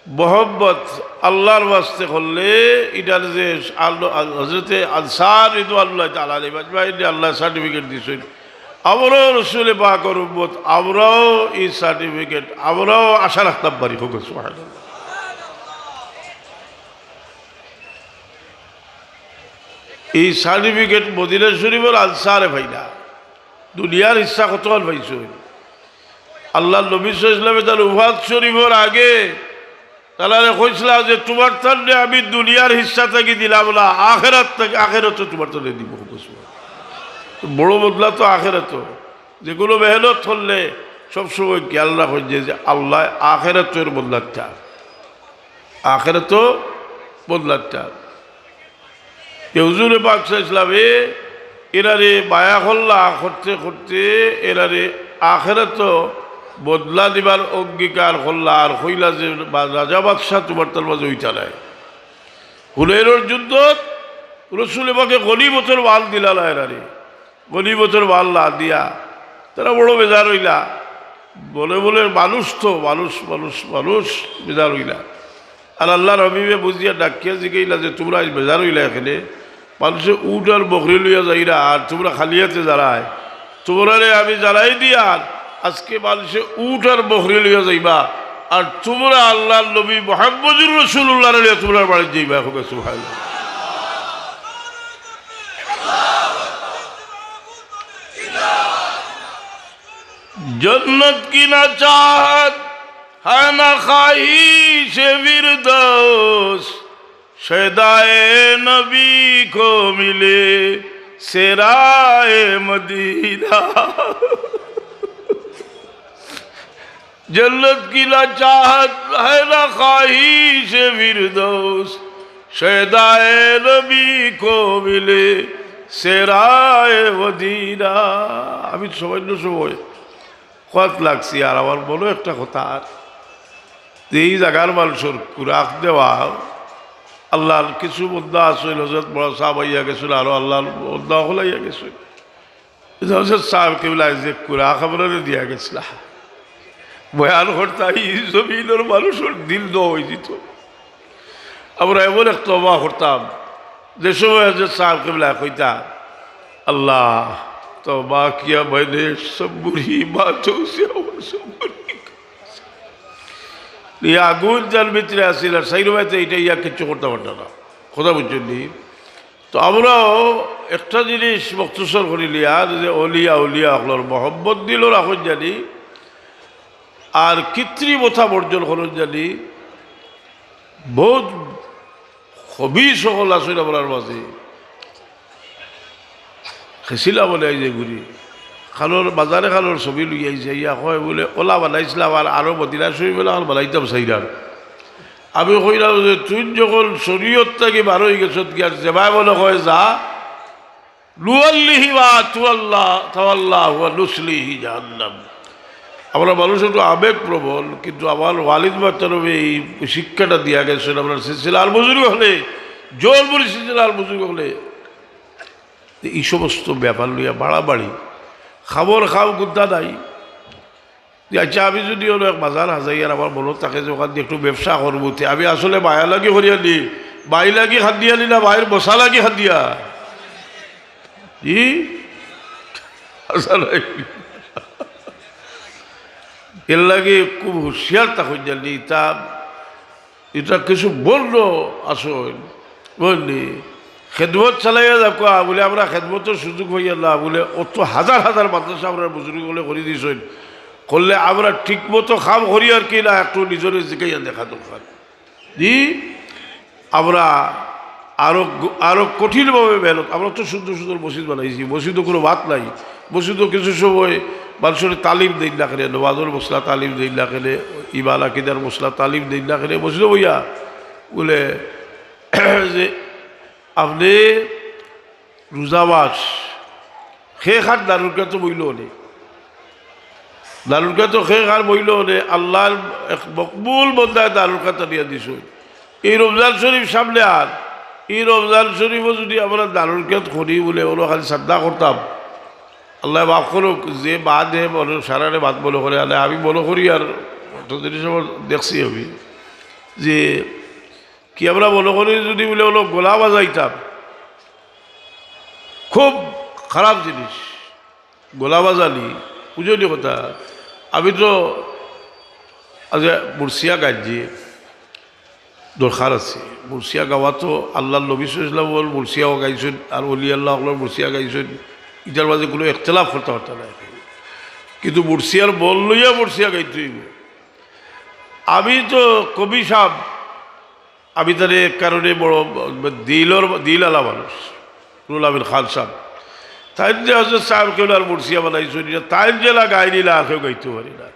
মহব্বত আল্লাহর ওয়াস্তে করলে, ইটার যে আল-, হযরতে আনসার রিদওয়ানুল্লাহি তাআলা আলাইহিম আজমাইন আল্লায় certificate দিছইন, আমরাও রসুলে পাকর উম্মত, আমরাও এই certificate, আমরাও আশা রাখতাম পারি। কউক্কা সুবহানাল্লাহ। এই certificate মদিনা শরীফর আনসারে পাইলা। দুনিয়ার হিস্সা কতখান পাইছইন? আল্লাহর নবী সাল্লাল্লাহু আলাইহি ওয়াসাল্লামে তান ওফাত শরীফর আগে তারারে কইছিলা যে, "তুমার তানরে আমি দুনিয়ার হিস্সা থাকি দিলাম না, আখেরাত থাকি, আখেরাতো তুমার তানরে দিমু।" বড় বদলা তো আখেরাতো। যেকুনু মেহনত করলে সবসময় খেয়াল রাখইন যে, যে আল্লায় আখেরাতর বদলাটা, আখেরাতো বদলাটা। তে হুজুরে পাক সাল্লাল্লাহু আলাইহি ওয়াসাল্লামে এরারে মায়া করলা, করতে করতে এরারে আখেরাতো বদলা দিবার অঙ্গীকার করলা, আর কইলা যে, "বা-, রাজা বাদশা তুমার তান মাঝে অইতা নায়।" হুনাইনর যুদ্ধত রসুলে পাকে গনিমতর মাল দিলা না এরারে। গনিমতর মাল না দিয়া তারা বড় বেজার অইলা। মনে মনে মানুষ তো, মানুষ, মানুষ, মানুষ বেজার অইলা। আর আল্লাহর হাবিবে বুঝিয়া ডাকিয়া জিগাইলা যে, "তুমরা আইজ বেজার অইলা কেনে? মানষে উট আর বকরি লইয়া যাইরা, আর তুমরা খালি আতে যারায়। তুমরারে আমি জানাই দিয়ার, আজকে মানষে উট আর বকরি লইয়া যাইবা, আর তুমরা আল্লাহর নবী মুহাম্মদুর রাসূলুল্লাহরে লইয়া তুমরার বাড়িত যাইবা।" কউক্কা সুবহানাল্লাহ। جنت کی نہ چاہت ہے نہ خواہش فردوس، شیدائے نبی کو ملے سیرائے مدینہ۔ جنت کی نہ چاہت ہے نہ خواہش فردوس، شیدائے نبی کو ملے سیرائے مدینہ۔ আমি তো সামান্য সময় কওয়াত লাগছি, আর আমার মনো একটা কথা, যে এই জাগার মানষর খুরাক দেওয়া, আল্লাহর কিছু বন্দা আছইন, হযরত বড় সাহাব আইয়া গেছইন, আরো আল্লাহর বন্দা অকল আইয়া গেছইন। হযরত সাহেব কিবলায় যে খুরাক আমরারে দিয়া গেছলা, বয়ান করতা, ই জমিনর মানষর দিল দোয়া অইযিতো। আমরা এমন এক তওবা করতাম, যে সময় হযরত সাহেব কিবলায় কইতা, "আল্লাহ, তওবা কিয়া মাইনে সব বুরি বাতোঁ সে অওয়ার সব বুরি।" ই আগুন যার ভিতরে আছিল, আর সাইড বাইতে এটা ইয়া কিচ্ছু করতা পারতা না। কথা বুঝছইন নি? তো আমরাও একটা জিনিস মখতসর করিলিয়ার, যে অলিয়া, অলিয়া অকলর মহব্বত দিল রাখইন জানি, আর কৃত্রিমতা বর্জন করইন জানি। বউত খবিস অকল আছইন আমরার মাঝে। খেছিলা বলে আইজ এগুরি। খানোর, বাজারে খানোর ছবি লইয়া আইছে, ইয়া কয় বুলে, "অলা বানাইছলাম, আর আরো মদিনা শরীফ অলা খান বানাইতাম চাইরাম।" আমি কইলাম যে, "তুইন যখন শরীয়ত থাকি বার অইগেছত গিয়া, যেবায় মনো কয় যা, নুওয়াল্লিহি মা তাওয়াল্লা, তাওয়াল্লা ওয়া নুসলিহি জাহান্নাম।" আমরা মানুষ একটু আবেগপ্রবণ, কিন্তু আমার ওয়ালিদ মুহতারমে এই শিক্ষাটা দিয়া গেছইন, আমরার সিলসিলার বুজুর্গ অকলে, জৌনপুরী সিলসিলার বুজুর্গ অকলে, যে ই সমস্ত ব্যাপার লইয়া বাড়াবাড়ি, খামর খাম কুন্তা নাই। যে আচ্ছা, আমি যদি অনো এক বাজার হাজাই আর আমার মনো থাকে যে অখান দি একটু ব্যবসা করমু, তে আমি আসলে মায়া লাগি করিয়া নি, বাই লাগি খান্দিয়া নি না, বাইর বসা লাগি খান্দিয়া? জি? আসলে এর লাগি খুব হুঁশিয়ার থাকইন জানি। ইতা, ইতা কিছু বন্য আছইন, বুঝলি? খেদমত চালাইয়া যাউক্কা, বুলে আমরা খেদমতর সুযোগ পাইয়ার না, বুলে অত হাজার হাজার মাদ্রাসা আমরার বুজুর্গ অকলে করি দিছইন, করলে আমরা ঠিক মতো কাম করি আর কি না, একটু নিজরে জিকাইয়া দেখা দরকার। জি, আমরা আরো গ-, আরো কঠিনভাবে মেহনত। আমরা তো সুন্দর সুন্দর মসজিদ বানাইছি, মসজিদো কুনু বাত নাই। মসজিদো কিছু সময় মানষরে তালিম দেইন না কেনে, নমাজর মসলা তালিম দেইন না কেনে, ইমান আকিদার মসলা তালিম দেইন না কেনে, মসজিদো বইয়া বুলে যে আপনে রোজা মাস, হে খান দারুল কিরাতো বইলো নে। দারুল কিরাতো হে খান বইলো নে, আল্লার এক মকবুল বন্দায় দারুল কিরাত আনিয়া দিছইন। এই রমজান শরীফ সামনে আর, এই রমজান শরীফো যদি আমরা দারুল কিরাত করি বুলে, অনো খালি সাদ্দা করতাম। আল্লায় মাফ করউক, যে বাদে মনো, সারারে বাদ মনো করে আনে, আমি মনো করি আর অত জিনিস আমার দেখছি আমি, যে কি আমরা মনো করি যদি বুলে অনো গলা বাজাইতাম, খুব খারাপ জিনিস। গলা বাজানি, বুঝলি কথা? আমি তো আজ মুর্শিয়া গাইছি, দরকার আছে। মুর্শিয়া গাওয়া তো আল্লার নবী সাল্লাল্লাহু আলাইহি ওয়াসাল্লাম মুর্শিয়াও গাইছইন, আর অলি আল্লা অকলর মুর্শিয়া গাইছইন, ইটার মাঝে কুনু ইখতিলাফ করতে পারতা না। কিন্তু মুর্শিয়ার বল লইয়া মুর্শিয়া গাইতে অইবো। আমি তো কবি সাব, আমি তারে এক কারণে বড় দিলর, দিল আলা মানুষ, নুরুল আমিন খান সাব। তাইন যে হজরত সাব কিবলার মুর্শিয়া বানাইছইন, ইটা তাইন যেলা গাইন ইলা আর কেউ গাইতো পারে না।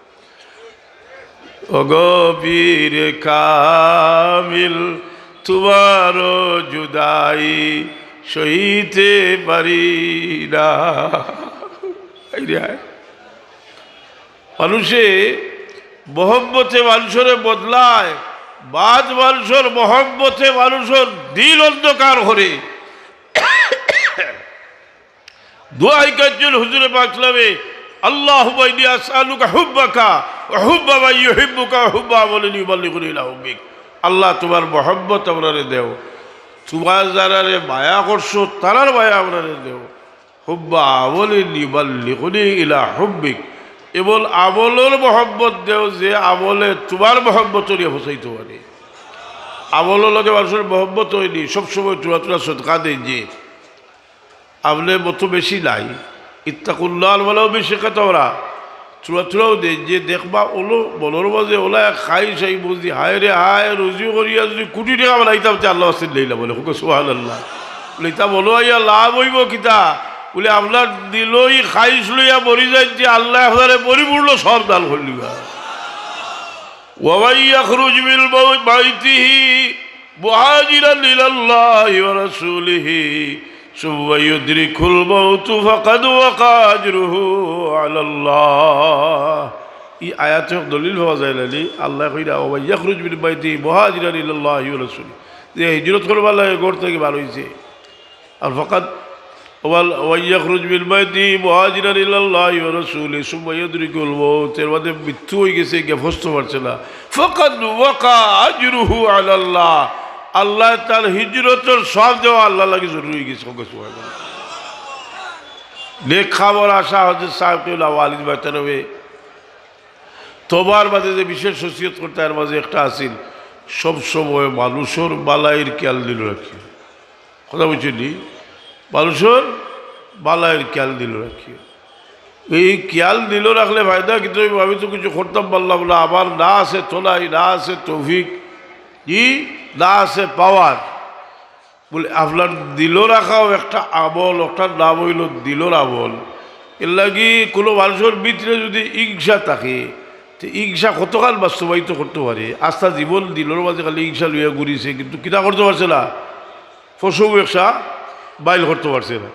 ওগো পীর কামিল, তোমারও জুদাই সইতে পারি না। এই রে, মানষে মহব্বতে মানষরে বদলায়, বাদ মানষর মহব্বতে মানষর দিল অন্ধকার করে। দোয়া হিকাইছইন হুজুরে পাক সাল্লামে, "আল্লাহুম্মা ইন্নী আসআলুকা হুব্বাকা ওয়া হুব্বা মান ইউহিব্বুকা ওয়া হুব্বা আমালিন ইউবাল্লিগুনি ইলা হুব্বিক।" আল্লা, তোমার মহব্বত আমরারে দেও, তোমার যারারে মায়া করছো, তারার মায়া আমরারে দেও। হুব্বা আমলিন ইউবাল্লিগুনি ইলা হুব্বিক, এমন আমলর মহব্বত দেও যে আমলে তোমার মহব্বত নিয়া পৌঁছাইতো পারে। আমলর লগে মানষর মহব্বত অয়নি, সবসময় থুড়া থুড়া সদকা দেইন যে, আপনে মতো বেশি নাই, ইত্তাকুন নার ওয়ালাউ বিশিক্কি তামরা, থুড়া থুড়াও দেইন যে দেখবা অনো মনর মাঝে অলা এক খাইশ আইবো যে, হায় রে হায়, রুজি করিয়া যদি কুটি টেকা বানাইতাম তে আল্লার ওয়াস্তে দিলাইলা বলে, হুক সুবহানাল্লাহ। বুলে, ইতা মনো আইয়া লাভ অইবো কিতা? বুলে, আপনার দিলো ই খাইশ লইয়া মরি যাইন তে আল্লায় আপনারে পরিপূর্ণ সওয়াব দান করিলিবা। ওয়া মান ইয়াখরুজ মিন বাইতিহি মুহাজিরান ইলাল্লাহি ওয়া রাসূলিহি সুম্মা ইউদরিকুহুল মাউতু ফাকাদ ওয়াকা আজরুহু আলাল্লাহ। ই আয়াতো এক দলিল পাওয়া যায় নানি? আল্লায় কইরা, "ওয়া মান ইয়াখরুজ মিন বাইতিহি মুহাজিরান ইলাল্লাহি ওয়া রাসূলিহি।" যে হিজরত করবার লাগি ঘর থাকি বার অইছে, আর ফাকাদ ওয়াল, ওয়া মান ইয়াখরুজ মিন বাইতিহি মুহাজিরান ইলাল্লাহি ওয়া রাসূলিহি সুম্মা ইউদরিকুহুল মাউত, এর বাদে মৃত্যু অইগেছে, গিয়া পৌঁছতো পারছে না, ফাকাদ ওয়াকা আজরুহু আলাল্লাহ, আল্লায় তার হিজরতর সওয়াব দেওয়া আল্লার লাগি জরুরি অইগেছে। সুবহানাল্লাহ। নেক কামর আশা হজরত সাব কিবলা ওয়ালিদ বায়তানবী তওবার মাঝে যে বিশেষ ওসিয়ত করতা, এর মাঝে একটা আছিল, সব সময় মানুষর বালাইর খেয়াল দিলো রাখিও। কথা বুঝছইন নি? মানুষর বালাইর খেয়াল দিলো রাখিও। এই খেয়াল দিলো রাখলে ফায়দা কিতা অইবো? আমি তো কিছু করতাম পারলাম না, আমার না আছে তনাই, না আছে তৌফিক, ই না আছে পাওয়ার। বুলে, আপনার দিলো রাখাও একটা আমল, ওটার নাম অইলো দিলোর আমল। এর লাগি কুনু মানষর ভিতরে যদি হিংসা থাকে, তে হিংসা কতখান বাস্তবায়িত করতো পারে? আস্তা জীবন দিলোর মাঝে খালি হিংসা লইয়া ঘুরিছে, কিন্তু কিতা করতো পারছে না? পশু একসা বাইল করতো পারছে না।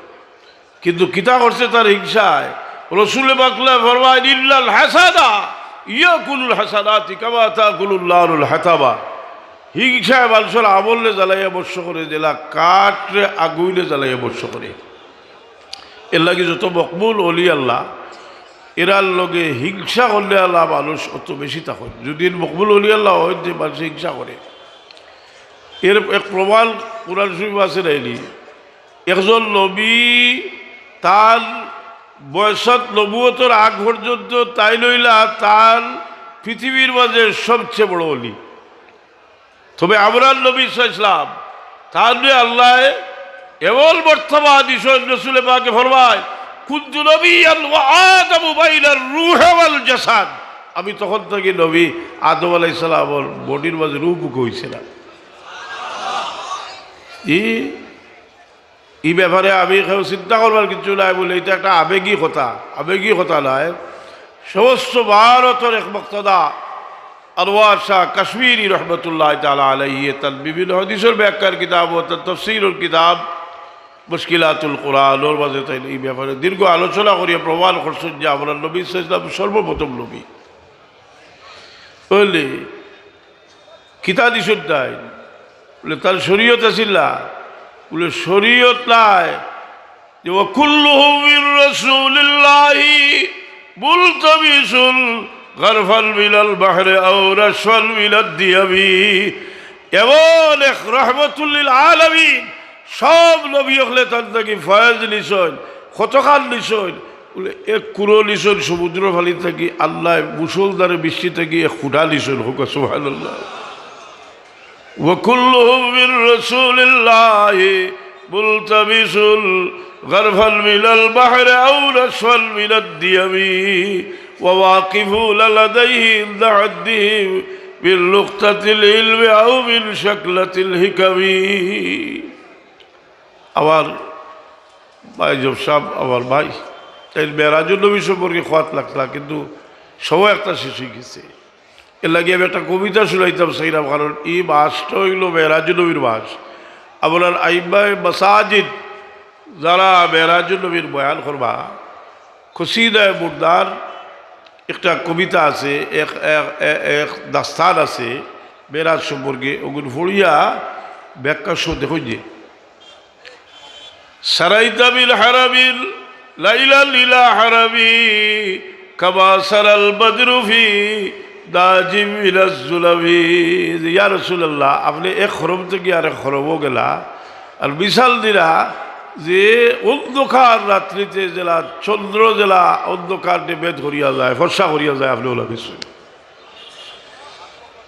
কিন্তু কিতা করছে তার হিংসায়? রসুলে পাকে ফরমাইন, "ইন্নাল হাসাদা ইয়াকুলুল হাসানাতি কামা তাকুলুন নারুল হাতাবা।" হিংসায় মানষর আমলরে জ্বালাইয়া ভস্ম করে, যেলা কাঠরে আগুইনে জ্বালাইয়া ভস্ম করে। এর লাগি যত মকবুল অলি আল্লাহ, এরার লগে হিংসা করলে আল্লাহ মানুষ অত বেশি তখন। যদি মকবুল অলি আল্লাহ অইন যে মানুষে হিংসা করে, এর এক প্রমাণ কোরআন শরীফ আছে নাইনি? একজন নবী তার বয়সত নবুয়তর আগ পর্যন্ত তাইন অইলা তার পৃথিবীর মাঝে সবচেয়ে বড় অলি। তবে আমরার নবী সাল্লাল্লাহু আলাইহি ওয়াসাল্লাম তানরে আল্লায় এমন মর্তবা দিছইন, রসুলে পাকে ফরমায়, "কুনতু নাবিয়্যান ওয়া আদামু বাইনার রূহি ওয়াল জাসাদ।" আমি তখন থাকি নবী, আদম আলাইহিস সালামর বডির মাঝে রূহ বুকে অইছিলাম। ই ই ব্যাপারে আমি কেউ চিন্তা করবার কিছু নাই বলে, এটা একটা আবেগী কথা, আবেগী কথা নয়। সমস্ত ভারতর এক মুক্তাদা আনোয়ার শাহ কাশ্মীরি রহমতুল্লাহ তাআলা আলাইহি তার বিভিন্ন হাদিসর ব্যাখ্যার কিতাব ও তার তফসিরর কিতাব মুশকিলাতুল কোরআনর মাঝে তাইন এই ব্যাপারে দীর্ঘ আলোচনা করিয়া প্রমাণ করছইন যে আমরার নবী সাল্লাল্লাহু আলাইহি ওয়াসাল্লাম সর্বপ্রথম নবী। বুঝলি? কিতা দিছইন তাইন? বলে, "তার শরীয়ত আছিল না?" বলে, "শরীয়ত নাই।" যে, "ওয়া কুল্লুহুম মিন রাসূলিল্লাহি মুলতামিসুল গারফান মিনাল বাহরি আও রাশফান মিনাদ দিয়ামি।" এমন এক রহমতুল্লিল আলামিন, সব নবী অকলে তান থাকি ফয়েজ নিছইন, কতখান নিছইন। বলে, এক কুরো নিছইন সমুদ্র ফালি থাকি, আল্লায় মুষলধারে বৃষ্টি থাকি এক কুঠা নিছইন। কউক্কা সুবহানাল্লাহ। "ওয়া কুল্লুহুম মিন রাসূলিল্লাহি মুলতামিসুল গারফান মিনাল বাহরি আও রাশফান মিনাদ দিয়ামি ওয়া ওয়াকিফুনা লাদাইহি ইনদা হাদ্দিহিম বিল নুকতাতিল ইলমি আও মিন শাকলাতিল হিকামি।" আমার ভাই জব সাহেব, আমার ভাই, তাইন মেরাজুন নবী সম্পর্কে কওয়াত লাগলা, কিন্তু সময় একটা শেষ অই গেছে। এর লাগি আমি একটা কবিতা শুনাইতাম চাইরাম, কারণ ই মাসটা অইলো মেরাজুন নবীর মাস। আমরার আইম্মায়ে মাসাজিদ যারা মেরাজুন নবীর বয়ান করবা, কসিদায়ে বুর্দার একটা কবিতা আছে, এক, এক, এক, এক দাস্তান আছে মেরাজ সম্পর্কে, ওগুন পড়িয়া ব্যাখ্যা সহ দেখইন যে, "সারাইতা মিন হারামিন লাইলান ইলা হারামি, কামা সারাল বাদরু ফি দাজিম মিনাজ জুলামি।" যে, "ইয়া রাসূলুল্লাহ, আপনে এক হরম থাকি আরেক হরমো গেলা, আর মিসাল দিরা যে অন্ধকার রাত্রিতে যেলা চন্দ্র যেলা অন্ধকার নিভেদ করিয়া যায়, ফর্সা করিয়া যায়, আপনে অলা গেছইন।"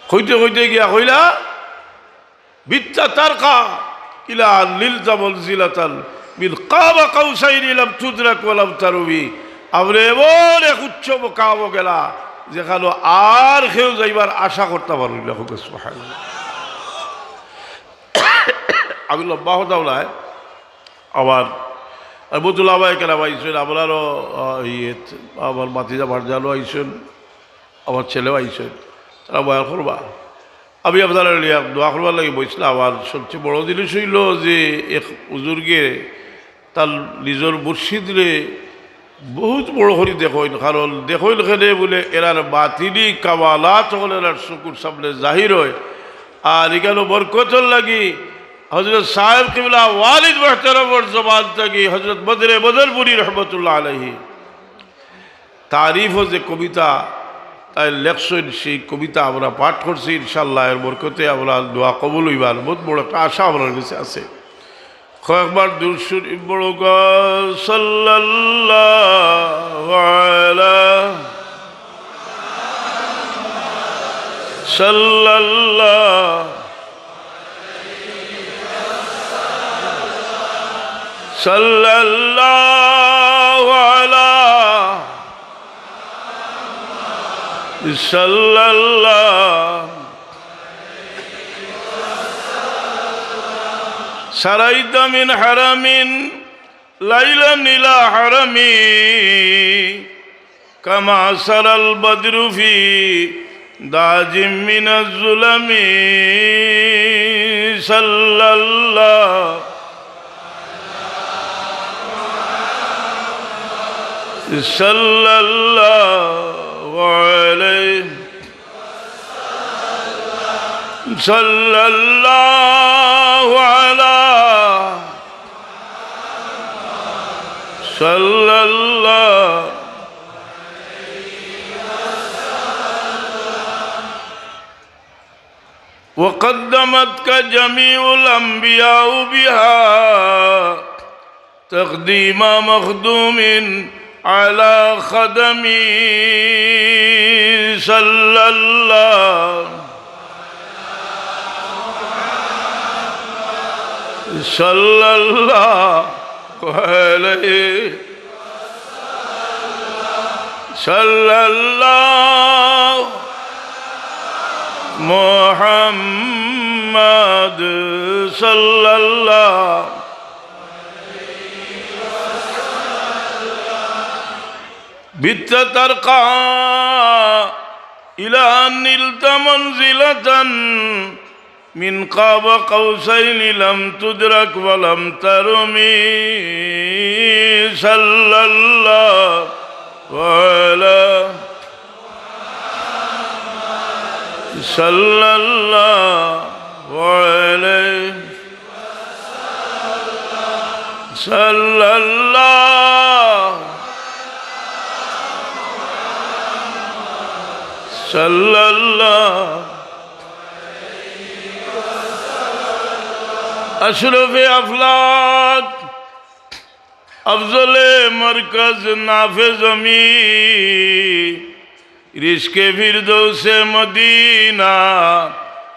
কইতে কইতে গিয়া কইলা, "বিত্তা তারকা ইলা আন নিলতা মানজিলাতান মিন কাবা কাউসাইনি লাম তুদরাক ওয়া লাম তারুমি।" আপনে এমন এক উচ্চ মকামো গেলা, যেখানো আর কেউ যাইবার আশা করতা পারইন না। কউক্কা সুবহানাল্লাহ। আমি লম্বা কথা বলাই, আমার, আমি বলতে লাভাই কেন আইসেন, আমরারও, আহ, ইয়ে, আমার ভাতিজা ভারজানও আইসেন, আমার ছেলেও আইসেন, তারা বয়ান করবা। আমি আপনারার লাগি দোয়া করবার লাগি বইছিলাম। আর সবচেয়ে বড় জিনিস অইলো যে এক বুজুর্গে তার নিজর মুর্শিদরে বহুত বড় করি দেখইন, কারণ দেখইন কেনে বুলে এরার বাতিনি কামালাত অকল এরার চকুর সামনে জাহির অয়। আর ইখানো বরকতর লাগি হযরত সাহেব কিবলা ওয়ালিদ মুহতারামর জবান থাকি হযরত বদরে বদরপুরি রহমতুল্লাহ আলাইহি তারিফো যে কবিতা তাইন লেখছইন, সেই কবিতা আমরা পাঠ করছি। ইনশাআল্লাহ, এর বরকতে আমরা দোয়া কবুল অইবার বহুত বড় একটা আশা আমরার গেছে আছে। কয়েকবার দুরূদ শরীফ পড়ো গো, সাল্লাল্লাহু আলা, সাল্লাল্লাহু সাল্লাল্লাহু আলা, সাল্লাল্লাহু। সারাইতা মিন হারামিন লাইলান ইলা হারামি। كما سرى البدر في داج من الظلم. صلى الله، صلى الله عليه، صلى الله على، صلى الله. وقدمتك جميع الأنبياء بها تقديم مخدوم على خدم. صلى الله، صلى الله عليه، صلى الله محمد، صلى الله. بت ترقى إلى أن نلت منزلة من قاب قوسين لم تدرك ولم ترم. صلى الله على، صلى الله عليه، صلى الله، صلى الله. أشرف أفلاك، أفضل مركز نافذ زمین، رزق فردوس مدینہ،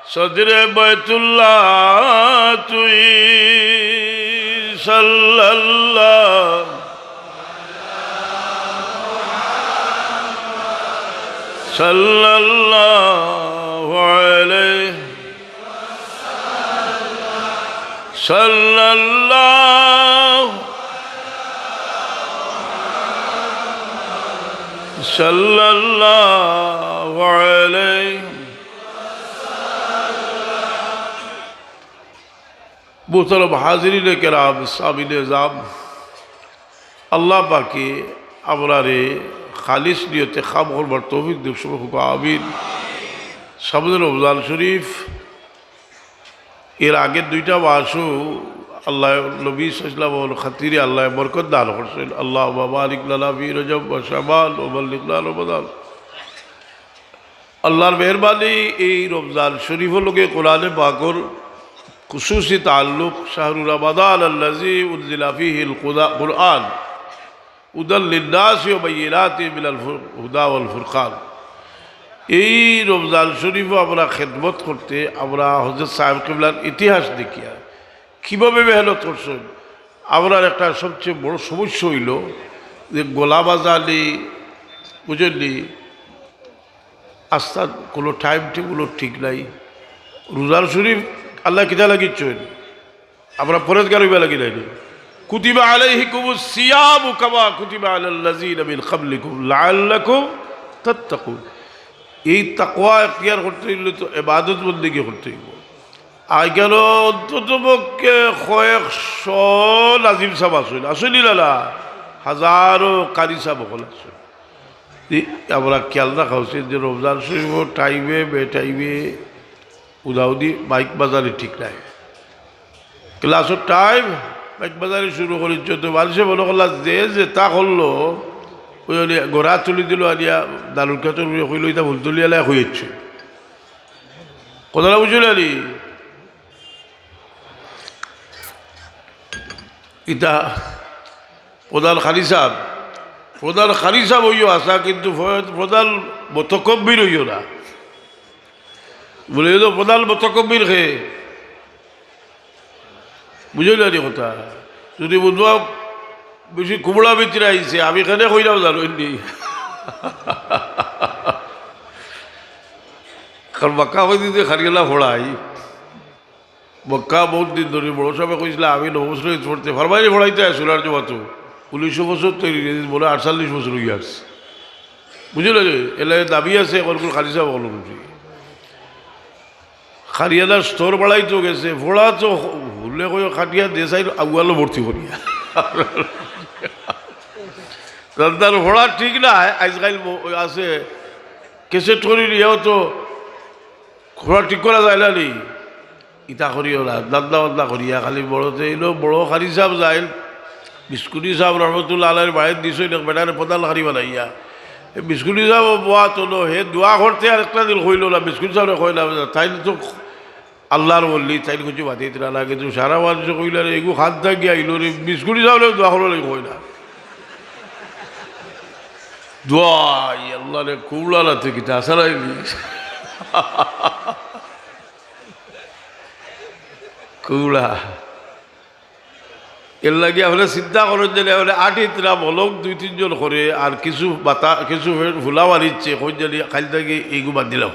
صدر بیت اللہ توئی، صلی اللہ، صلی اللہ علیہ، صلى الله، صلى الله عليه. মুহতারাম হাজিরিনে কেরাম, সামিনে এজাম, আল্লাহ পাকে আমরারে খালিস নিয়তে কাম করবার তৌফিক দেউক, সবে কউক্কা আমিন। সামনে রমজান শরীফ, এর আগের দুইটা মাসও আল্লাহ নবী সাল্লাল্লাহু আলাইহি ওয়াসাল্লাম খাতিরে আল্লাহ বরকত দান করছইন। اللهم بارك لنا في رجب وشعبان وبلغنا رمضان. আল্লাহর মেহেরবানি, এই রমজান শরীফর লগে কোরআনে পাকর খুসুসি তাল্লুক। شهر رمضان الذي أنزل فيه القرآن هدى للناس وبينات من الهدى والفرقان. এই রমজান শরীফো আমরা খেদমত করতে, আমরা হযরত সাহেব কিবলার ইতিহাস দেখিয়া কিভাবে মেহনত করছইন, আমরার একটা সবচেয়ে বড় সমস্যা অইলো যে গোলাম আজানি, বুঝলি, আস্তা কোনো টাইম টেবুলর ঠিক নাই। রোজার শরীফ আল্লায় কিতা লাগিছইন? আমরা পরেজগার অইবার লাগি নায়নি? كتب عليكم الصيام كما كتب على الذين من قبلكم لعلكم تتقون. এই তাকওয়া এখতিয়ার করতে অইলে তো ইবাদত বন্দেগি করতে অইবো। আইজকাল অন্তত পক্ষে কয়েকশো নাজিম সাব আছইন, আছইন নি না? হাজারো কারি সাব অকল আছইন। ই আমরা খেয়াল রাখা উচিত যে রমজান শরীফর টাইমে বেটাইমে উদাউদি মাইক বাজানি ঠিক নায়। ক্লাসর টাইম মাইক বাজানি শুরু করিলিছো, তো মানষে মনো করলা যে যেতা করলো, অউ অইলে গড়া তুলি দিলো আনিয়া দারুল খেতর উপরে কইলো, "ইতা ফুলতলি আলায় কইছে।" কথাটা বুঝলা নি? ইতা প্রধান কারি সাব, প্রধান কারি সাব অইও আছা, কিন্তু প্র-, প্রধান মুতাকাব্বির অইও না। বুলে, "ইতা প্রধান মুতাকাব্বির কে?" বুঝলা নি কথা? যদি বুঝবা, বেশি কুমড়া ভিতরে আইছে, আমি কেনে কইলাম জানো নি? কারণ বাক্কা কই দিতে খারিয়ালা ফড়াই। মক্কা বউত দিন ধরি বড় সাবে কইছলা, "আমি নবী মুসলিম পড়তে পারবায়নি, পড়াইতে আয় সুরার জমাতো।" উনিশশো বছর তৈরি, বলে আটচল্লিশ বছর অইয়া আছে। বুঝলা নি? এলা দাবি আছে, এখন কোন কারি সাব অকলর উপরে। খারিয়ালার স্তর বাড়াইতো গেছে, ফড়া তো হুলে কইও খাটিয়া দেশাইল আউয়ালো ভর্তি করিয়া। তার ফড়া ঠিক নায়, আইজকাইল ব-, আছে, ক্যাসেট করি নিয়াও তো ফড়া ঠিক করা যায় না নি। ইতা করিও না, ধান্দা বান্দা করিয়া খালি বড়তে অইলো, বড় কারি সাব যাইল, বিস্কুটি সাব রহমতুল্লাহ আলাইহির বাড়িত দিছইন এক বেটারে প্রধান কারি বানাইয়া। এ বিস্কুটি সাব বওয়াত অইলো, হে দোয়া করতে আর একটা দিন কইলো না, বিস্কুটি সাবরে কইলা, তাইন তো আল্লাহর ওলি, তাইন কিছু বাদ দিতা না, কিন্তু সারা মানষে কইলা রে, এগু খান থাকি আইলো রে, বিস্কুটি চাউলে দোয়া করো রে, কই না। দোয়া, ই আল্লাহ রে, কুমড়া না তুই কিতা আসারাইলি? কুমড়া। এর লাগি আপনে চিন্তা করইন যে আপনে আটিতরা মলক দুই তিনজন করে আর কিছু বাতা, কিছু ফে-, ফুলা মারিচ্ছে, কইন যে খাইল থাকি এইগু বাদ দিলাম।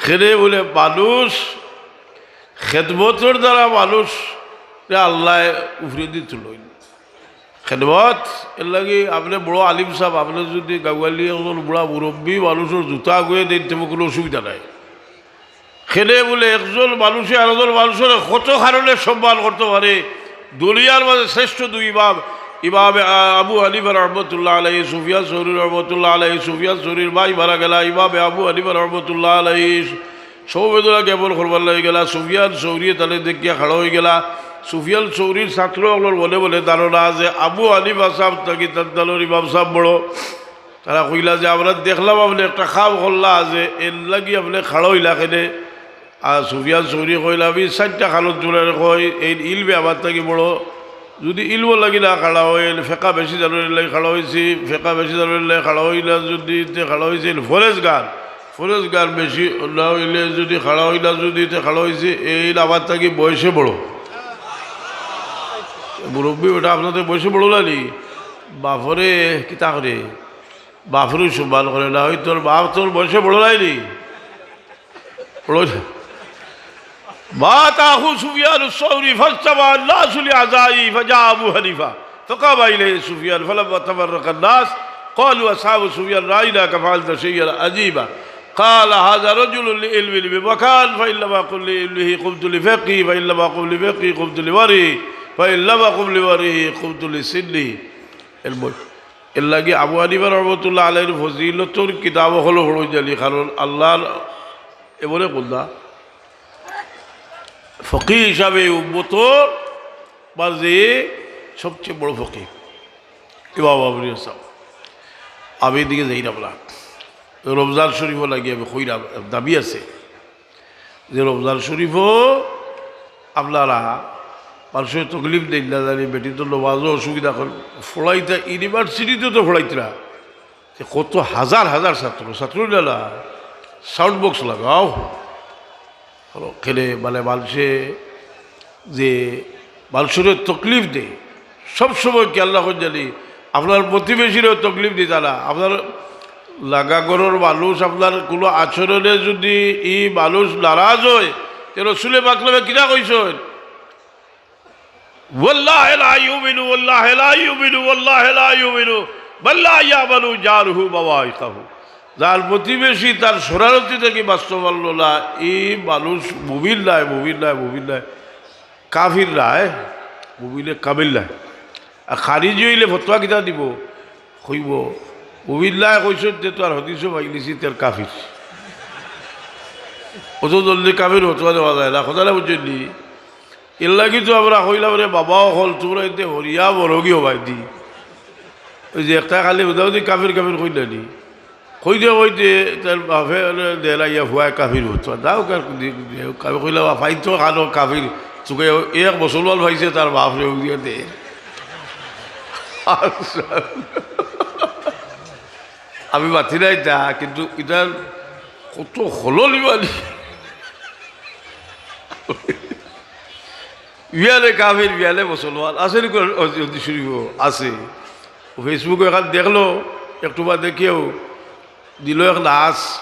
খেনে বুলে মানুষ, খেদমতর দ্বারা মানুষরে আল্লায় উপরেদি তুলইন। খেদমত, এর লাগি আপনে বড় আলিম সাব, আপনে যুদি গাওয়ালি একজন বুড়া মুরব্বি মানুষর জুতা আগুয়ে দেইন, তেমন কুনু অসুবিধা নাই। খেনে বুলে একজন মানষে আরকজন মানষরে কত কারণে সম্মান করতো পারে। দুনিয়ার মাঝে শ্রেষ্ঠ দুই ইমাম, ইমামে আ-, আবু হানিফা রহমতুল্লাহ আলাইহি, সুফিয়ান সৌরি রহমতুল্লাহ আলাইহি, সুফিয়ান সৌরির ভাই মারা গেলা, ইমামে আবু হানিফা রহমতুল্লাহ আলাইহি সমবেদনা জ্ঞাপন করবার লাগি গেলা, সুফিয়ান সৌরি তানে দেখিয়া খাড়া অইগেলা। সুফিয়ান সৌরির ছাত্র অকলর মনে মনে ধারণা যে আবু হানিফা সাব থাকি তান দলর ইমাম সাব বড়। তারা কইলা যে, "আমরা দেখলাম আপনে একটা কাম করলা, যে এর লাগি আপনে খাড়া অইলা খেনে?" আর সুফিয়ান সৌরি কইলা, "আমি চাইরটা কারণ তুলারে কই, এইন ইলমে আমার থাকি বড়। যুদি ইলমর লাগি না খাড়া অই, ফেকা বেশি জানইন এর লাগি খাড়া অইছি, ফেকা বেশি জানইন এর লাগি খাড়া অই না, যুদি তে খাড়া অইছি, ফরেজগার, ফরেজগার বেশি না অইলে যুদি খাড়া অই না, যুদি তে খাড়া অইছি, এইন আমার থাকি বয়সে বড়।" মুরব্বি বেটা, আপনার থাকি বয়সে বড় নানি? বাফরে কিতা করে? বাফরে সম্মান করে না, ওই তোর বাফ তোর বয়সে বড় নায়নি? বড় না। مات أخو سفيان الثوري فاجتمع الناس لعزائه فجاء أبو حنيفة فقام إليه سفيان فلما تفرق الناس قالوا أصحاب سفيان رأيناك فعلت شيئا عجيبا. قال هذا رجل لعلمه بمكان، فإن لم أقم لعلمه قمت لفقهه، فإن لم أقم لفقهه قمت لورعه، فإن لم أقم لورعه قمت لسنه. এর লাগি আবু হানিফা রহমতুল্লাহ আলাইহির ফজিলতর কিতাব অকল পড়ইন জানি, কারণ আল্লাহর এমনে বন্দা, ফকিহ হিসাবে উম্মতর মাঝে সবচেয়ে বড় ফকিহ ইমাম আবু হানিফা সাব। আমি এদিকে যাই না বলা, রমজান শরীফও লাগি আমি কইরাম, দাবি আছে। যে রমজান শরীফও আপনারা মানষরে তকলিফ দেইন না জানি, বেটি তো নমাজও অসুবিধা করের, পড়াইতা ইউনিভার্সিটিতে তো পড়াইতরা, যে কত হাজার হাজার ছাত্র, ছাত্র না, না, সাউন্ড বক্স লাগাও, খেলে মানে মানষে যে মানষরে তকলিফ দেয়, সব সময় খেয়াল রাখইন জানি, আপনার প্রতিবেশীরেও তকলিফ দিতা না। আপনার লাগা ঘরর মানুষ আপনার কুনু আচরণে যুদি ই মানুষ নারাজ অয়, তে রসুলে পাক কিতা কইছইন? والله لا يؤمن، والله لا يؤمن، والله لا يؤمن من لا يأمن جاره بوائقه। যার প্রতিবেশী তার শরারতি থাকি বাঁচতো পারলো না, ই মানুষ মুমিন নায়, মুমিন নায়, মুমিন নায়। কাফির নায়, মুমিনে কামিল নায়। আর খারিজি অইলে ফতোয়া কিতা দিবো? কইবো, মুমিন নায় কইছইন, তে তো আর হাদিসও পাইলিছি, তে আর কাফির। অত জলদি কাফির ফতোয়া দেওয়া যায় না, কথাটা বুঝছইন নি? এর লাগি তো আমরা কইলাম, "রে বাবা অকল, তুমরা এতে হরিয়া বড় গিয়ে হবাই দি।" ওই যে একটা খালি হুদাহুদি কাফির কাফির কইলা নি? কইতে কইতে তার বাপে দেলাইয়া ফুয়ায় কাফির ফতোয়া। দাও কার দি-, দি-, আমি কইলাম, "বাপ, ফাইন তো খানো কাফির, তোকে এক মুসলমান পাইছে, তার বাপরে উড়িয়ে দে।" আমি মাতি নাই তা, কিন্তু ইতার কত হলো নিবানি। বিয়ালে কাফির, বিয়ালে মুসলমান। আছে নি কোন হাদিস শরীফো? আছে। Facebook-ও এখান দেখলো, একটু বাদে কেউ দিল এক নাচ।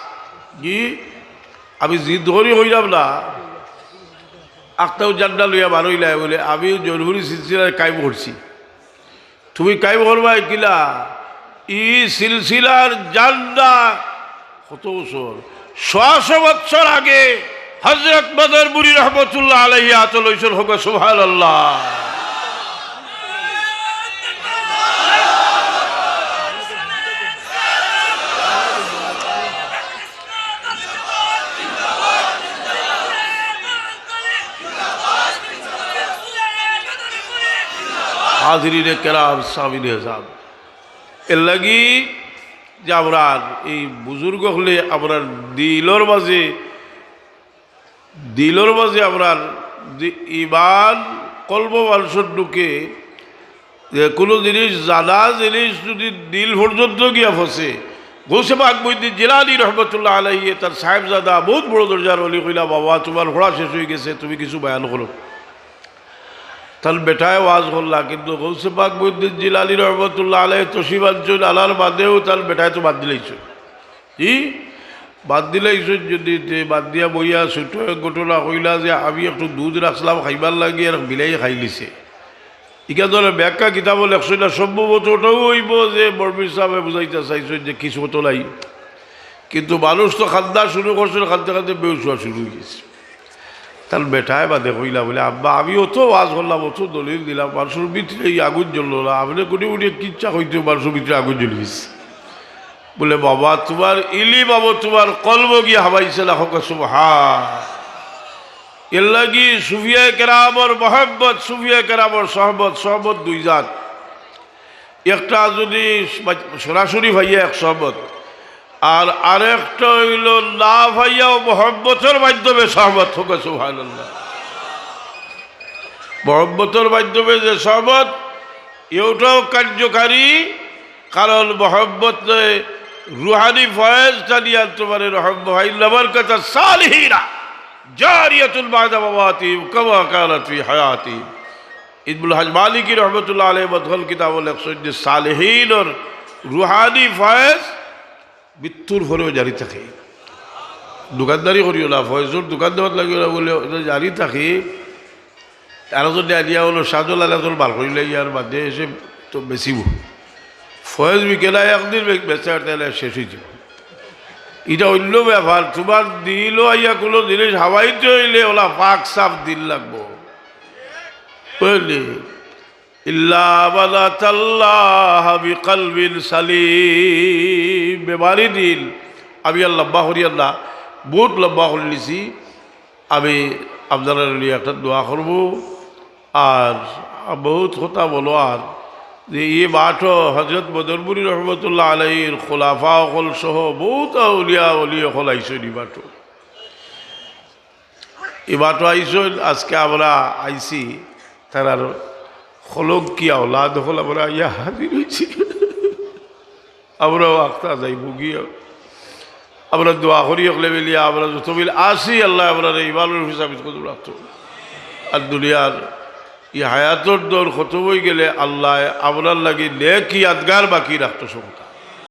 কি? আমি জিদ করি কইলাম না। আখতাও জান্ডা লইয়া বারইলাই বলে, "আমি জনপুরি সিলসিলার কায়েম করছি।" তুমি কায়েম করবায় কিলা? ই সিলসিলার জান্ডা কত বছর? ছয়শো বছর আগে হযরত বদরপুরী রহমতুল্লাহ আলাইহি আতো লইছইন, হোক সুবহানাল্লাহ। হাজিরিনে কেরাম, সামিন এজাম, এর লাগি যে আমরার এই বুজুর্গ অকলে আমরার দিলর মাঝে দিলর মাঝে আমরার যে ইমান কলব মানষর ঢুকে, যে কুনু জিনিস, জানা জিনিস যুদি দিল পর্যন্ত গিয়া ফসে, গৌসে পাক মহিউদ্দিন জিলানী রহমতুল্লাহ আলাইহি তান সাহেবজাদা বউত বড় দরজার অলি কইলা, "বাবা, তুমার পড়া শেষ অইগেছে, তুমি কিছু বয়ান করো।" তান বেটায় ওয়াজ করলা, কিন্তু গৌসে পাক মহিউদ্দিন জিলানী রহমতুল্লাহ আলাইহি তশরিফ আনছইন, আনার বাদেউ তান বেটায় তো বাদ দিলাইছইন। জি, বাদ দিলাইছইন যুদি, তে বাদ দিয়া বইয়া ছোট এক ঘটনা কইলা যে, "আমি একটু দুধ রাখছিলাম খাইবার লাগি, আর বিলাই খাইলিছে।" ইখান ধরো ব্যাখ্যা কিতাবো লেখছইন না, সম্ভবত ওটাউ অইবো যে বড় পীর সাহেবে বুঝাইতা চাইছইন যে কিছু তো নাই। কিন্তু মানুষ তো কান্দা শুরু করছইন, কানতে কানতে বেহুশ অওয়া শুরু অইগেছে। তান বেটায় বাদে কইলা বুলে, "আব্বা, আমি অত ওয়াজ করলাম, অত দলিল দিলাম, মানষর ভিতরে ই আগুন জ্বললো না, আপনে কুনি কুনি কিচ্ছা কইতে মানষর ভিতরে আগুন জ্বলি গেছে।" বুলে, "বাবা, তুমার ইলিম আমো তুমার কলবো গিয়া হামাইছে না, কউক্কা সুবহান।" এরলাগি সুফিয়ায়ে কেরামর মহব্বত, সুফিয়ায়ে কেরামর সহবত, সহবত দুই জাত। একটা যুদি সরাসরি পাইয়া এক সহবত, আর আরেকটা অইলো না পাইয়াও মহব্বতর মাধ্যমে সহবত, কউক্কা সুবহানাল্লাহ। মহব্বতর মাধ্যমে যে সহবত, এটাও কার্যকারী, কারণ মহব্বতে রুহানি ফয়েজ টানি আনতে পারে। রহব্ব ফাইন্না বারাকাতাস সালিহিনা জারিয়াতুন বা'দা মামাতিহিম কামা কানাত ফি হায়াতিহিম। ইবনুল হাজ মালিকি রহমতুল্লাহ আলাইহি মদখল কিতাবো লেখছইন যে সালেহিনর রুহানি ফয়েজ মৃত্যুর পরেও জারি থাকে। দোকানদারি করিও না, ফয়েজর দোকান দেওয়াত লাগিও না বুলে, ওটা জারি থাকে। আরো যদি আলিয়া অইলো শাহজালাল এত বার করিলে ইয়ার বাদে এসে তো বেচিবো। ফয়েজ বিকে না, একদিন বে-, বেচা তাইলে শেষ অইযিবো। ইটা অইন্য ব্যাপার, তুমার দিলো আইয়া কুনু জিনিস হামাইতে অইলে ওলা পাক সাফ দিল লাগবো। বুঝলি? ইল্লা মান আতাল্লাহা বিকালবিন সালিম। বেমারি দিল, আমি আর লম্বা করিয়ার না, বউত লম্বা করিলিছি। আমি আপনারার লাগি একটা দোয়া করমু। আর বউত কথা বলো আর যে ই মাঠো হজরত বদরপুরি রহমতুল্লাহ আলাইহির খুলাফা অকল সহ বউত আউলিয়া অলি অকল আইছইন ই মাঠো। ই মাঠো আইছইন, আজকে আমরা আইছি, তারার কলঙ্কি আওলাদ অকল আমরা আইয়া হাজির অইছি। আমরাও আখতা যাইমু গিয়া। আমরা দোয়া করি অকলে মিলিয়া, আমরা যত মিল আছি, আল্লায় আমরারে ইমানর উপরে সাবিত কদম রাখতো। আর দুনিয়ার ই হায়াতর দৌর খতম অইগেলে আল্লায় আমরার লাগি নেক ইয়াদগার বাকি রাখতো সবতা।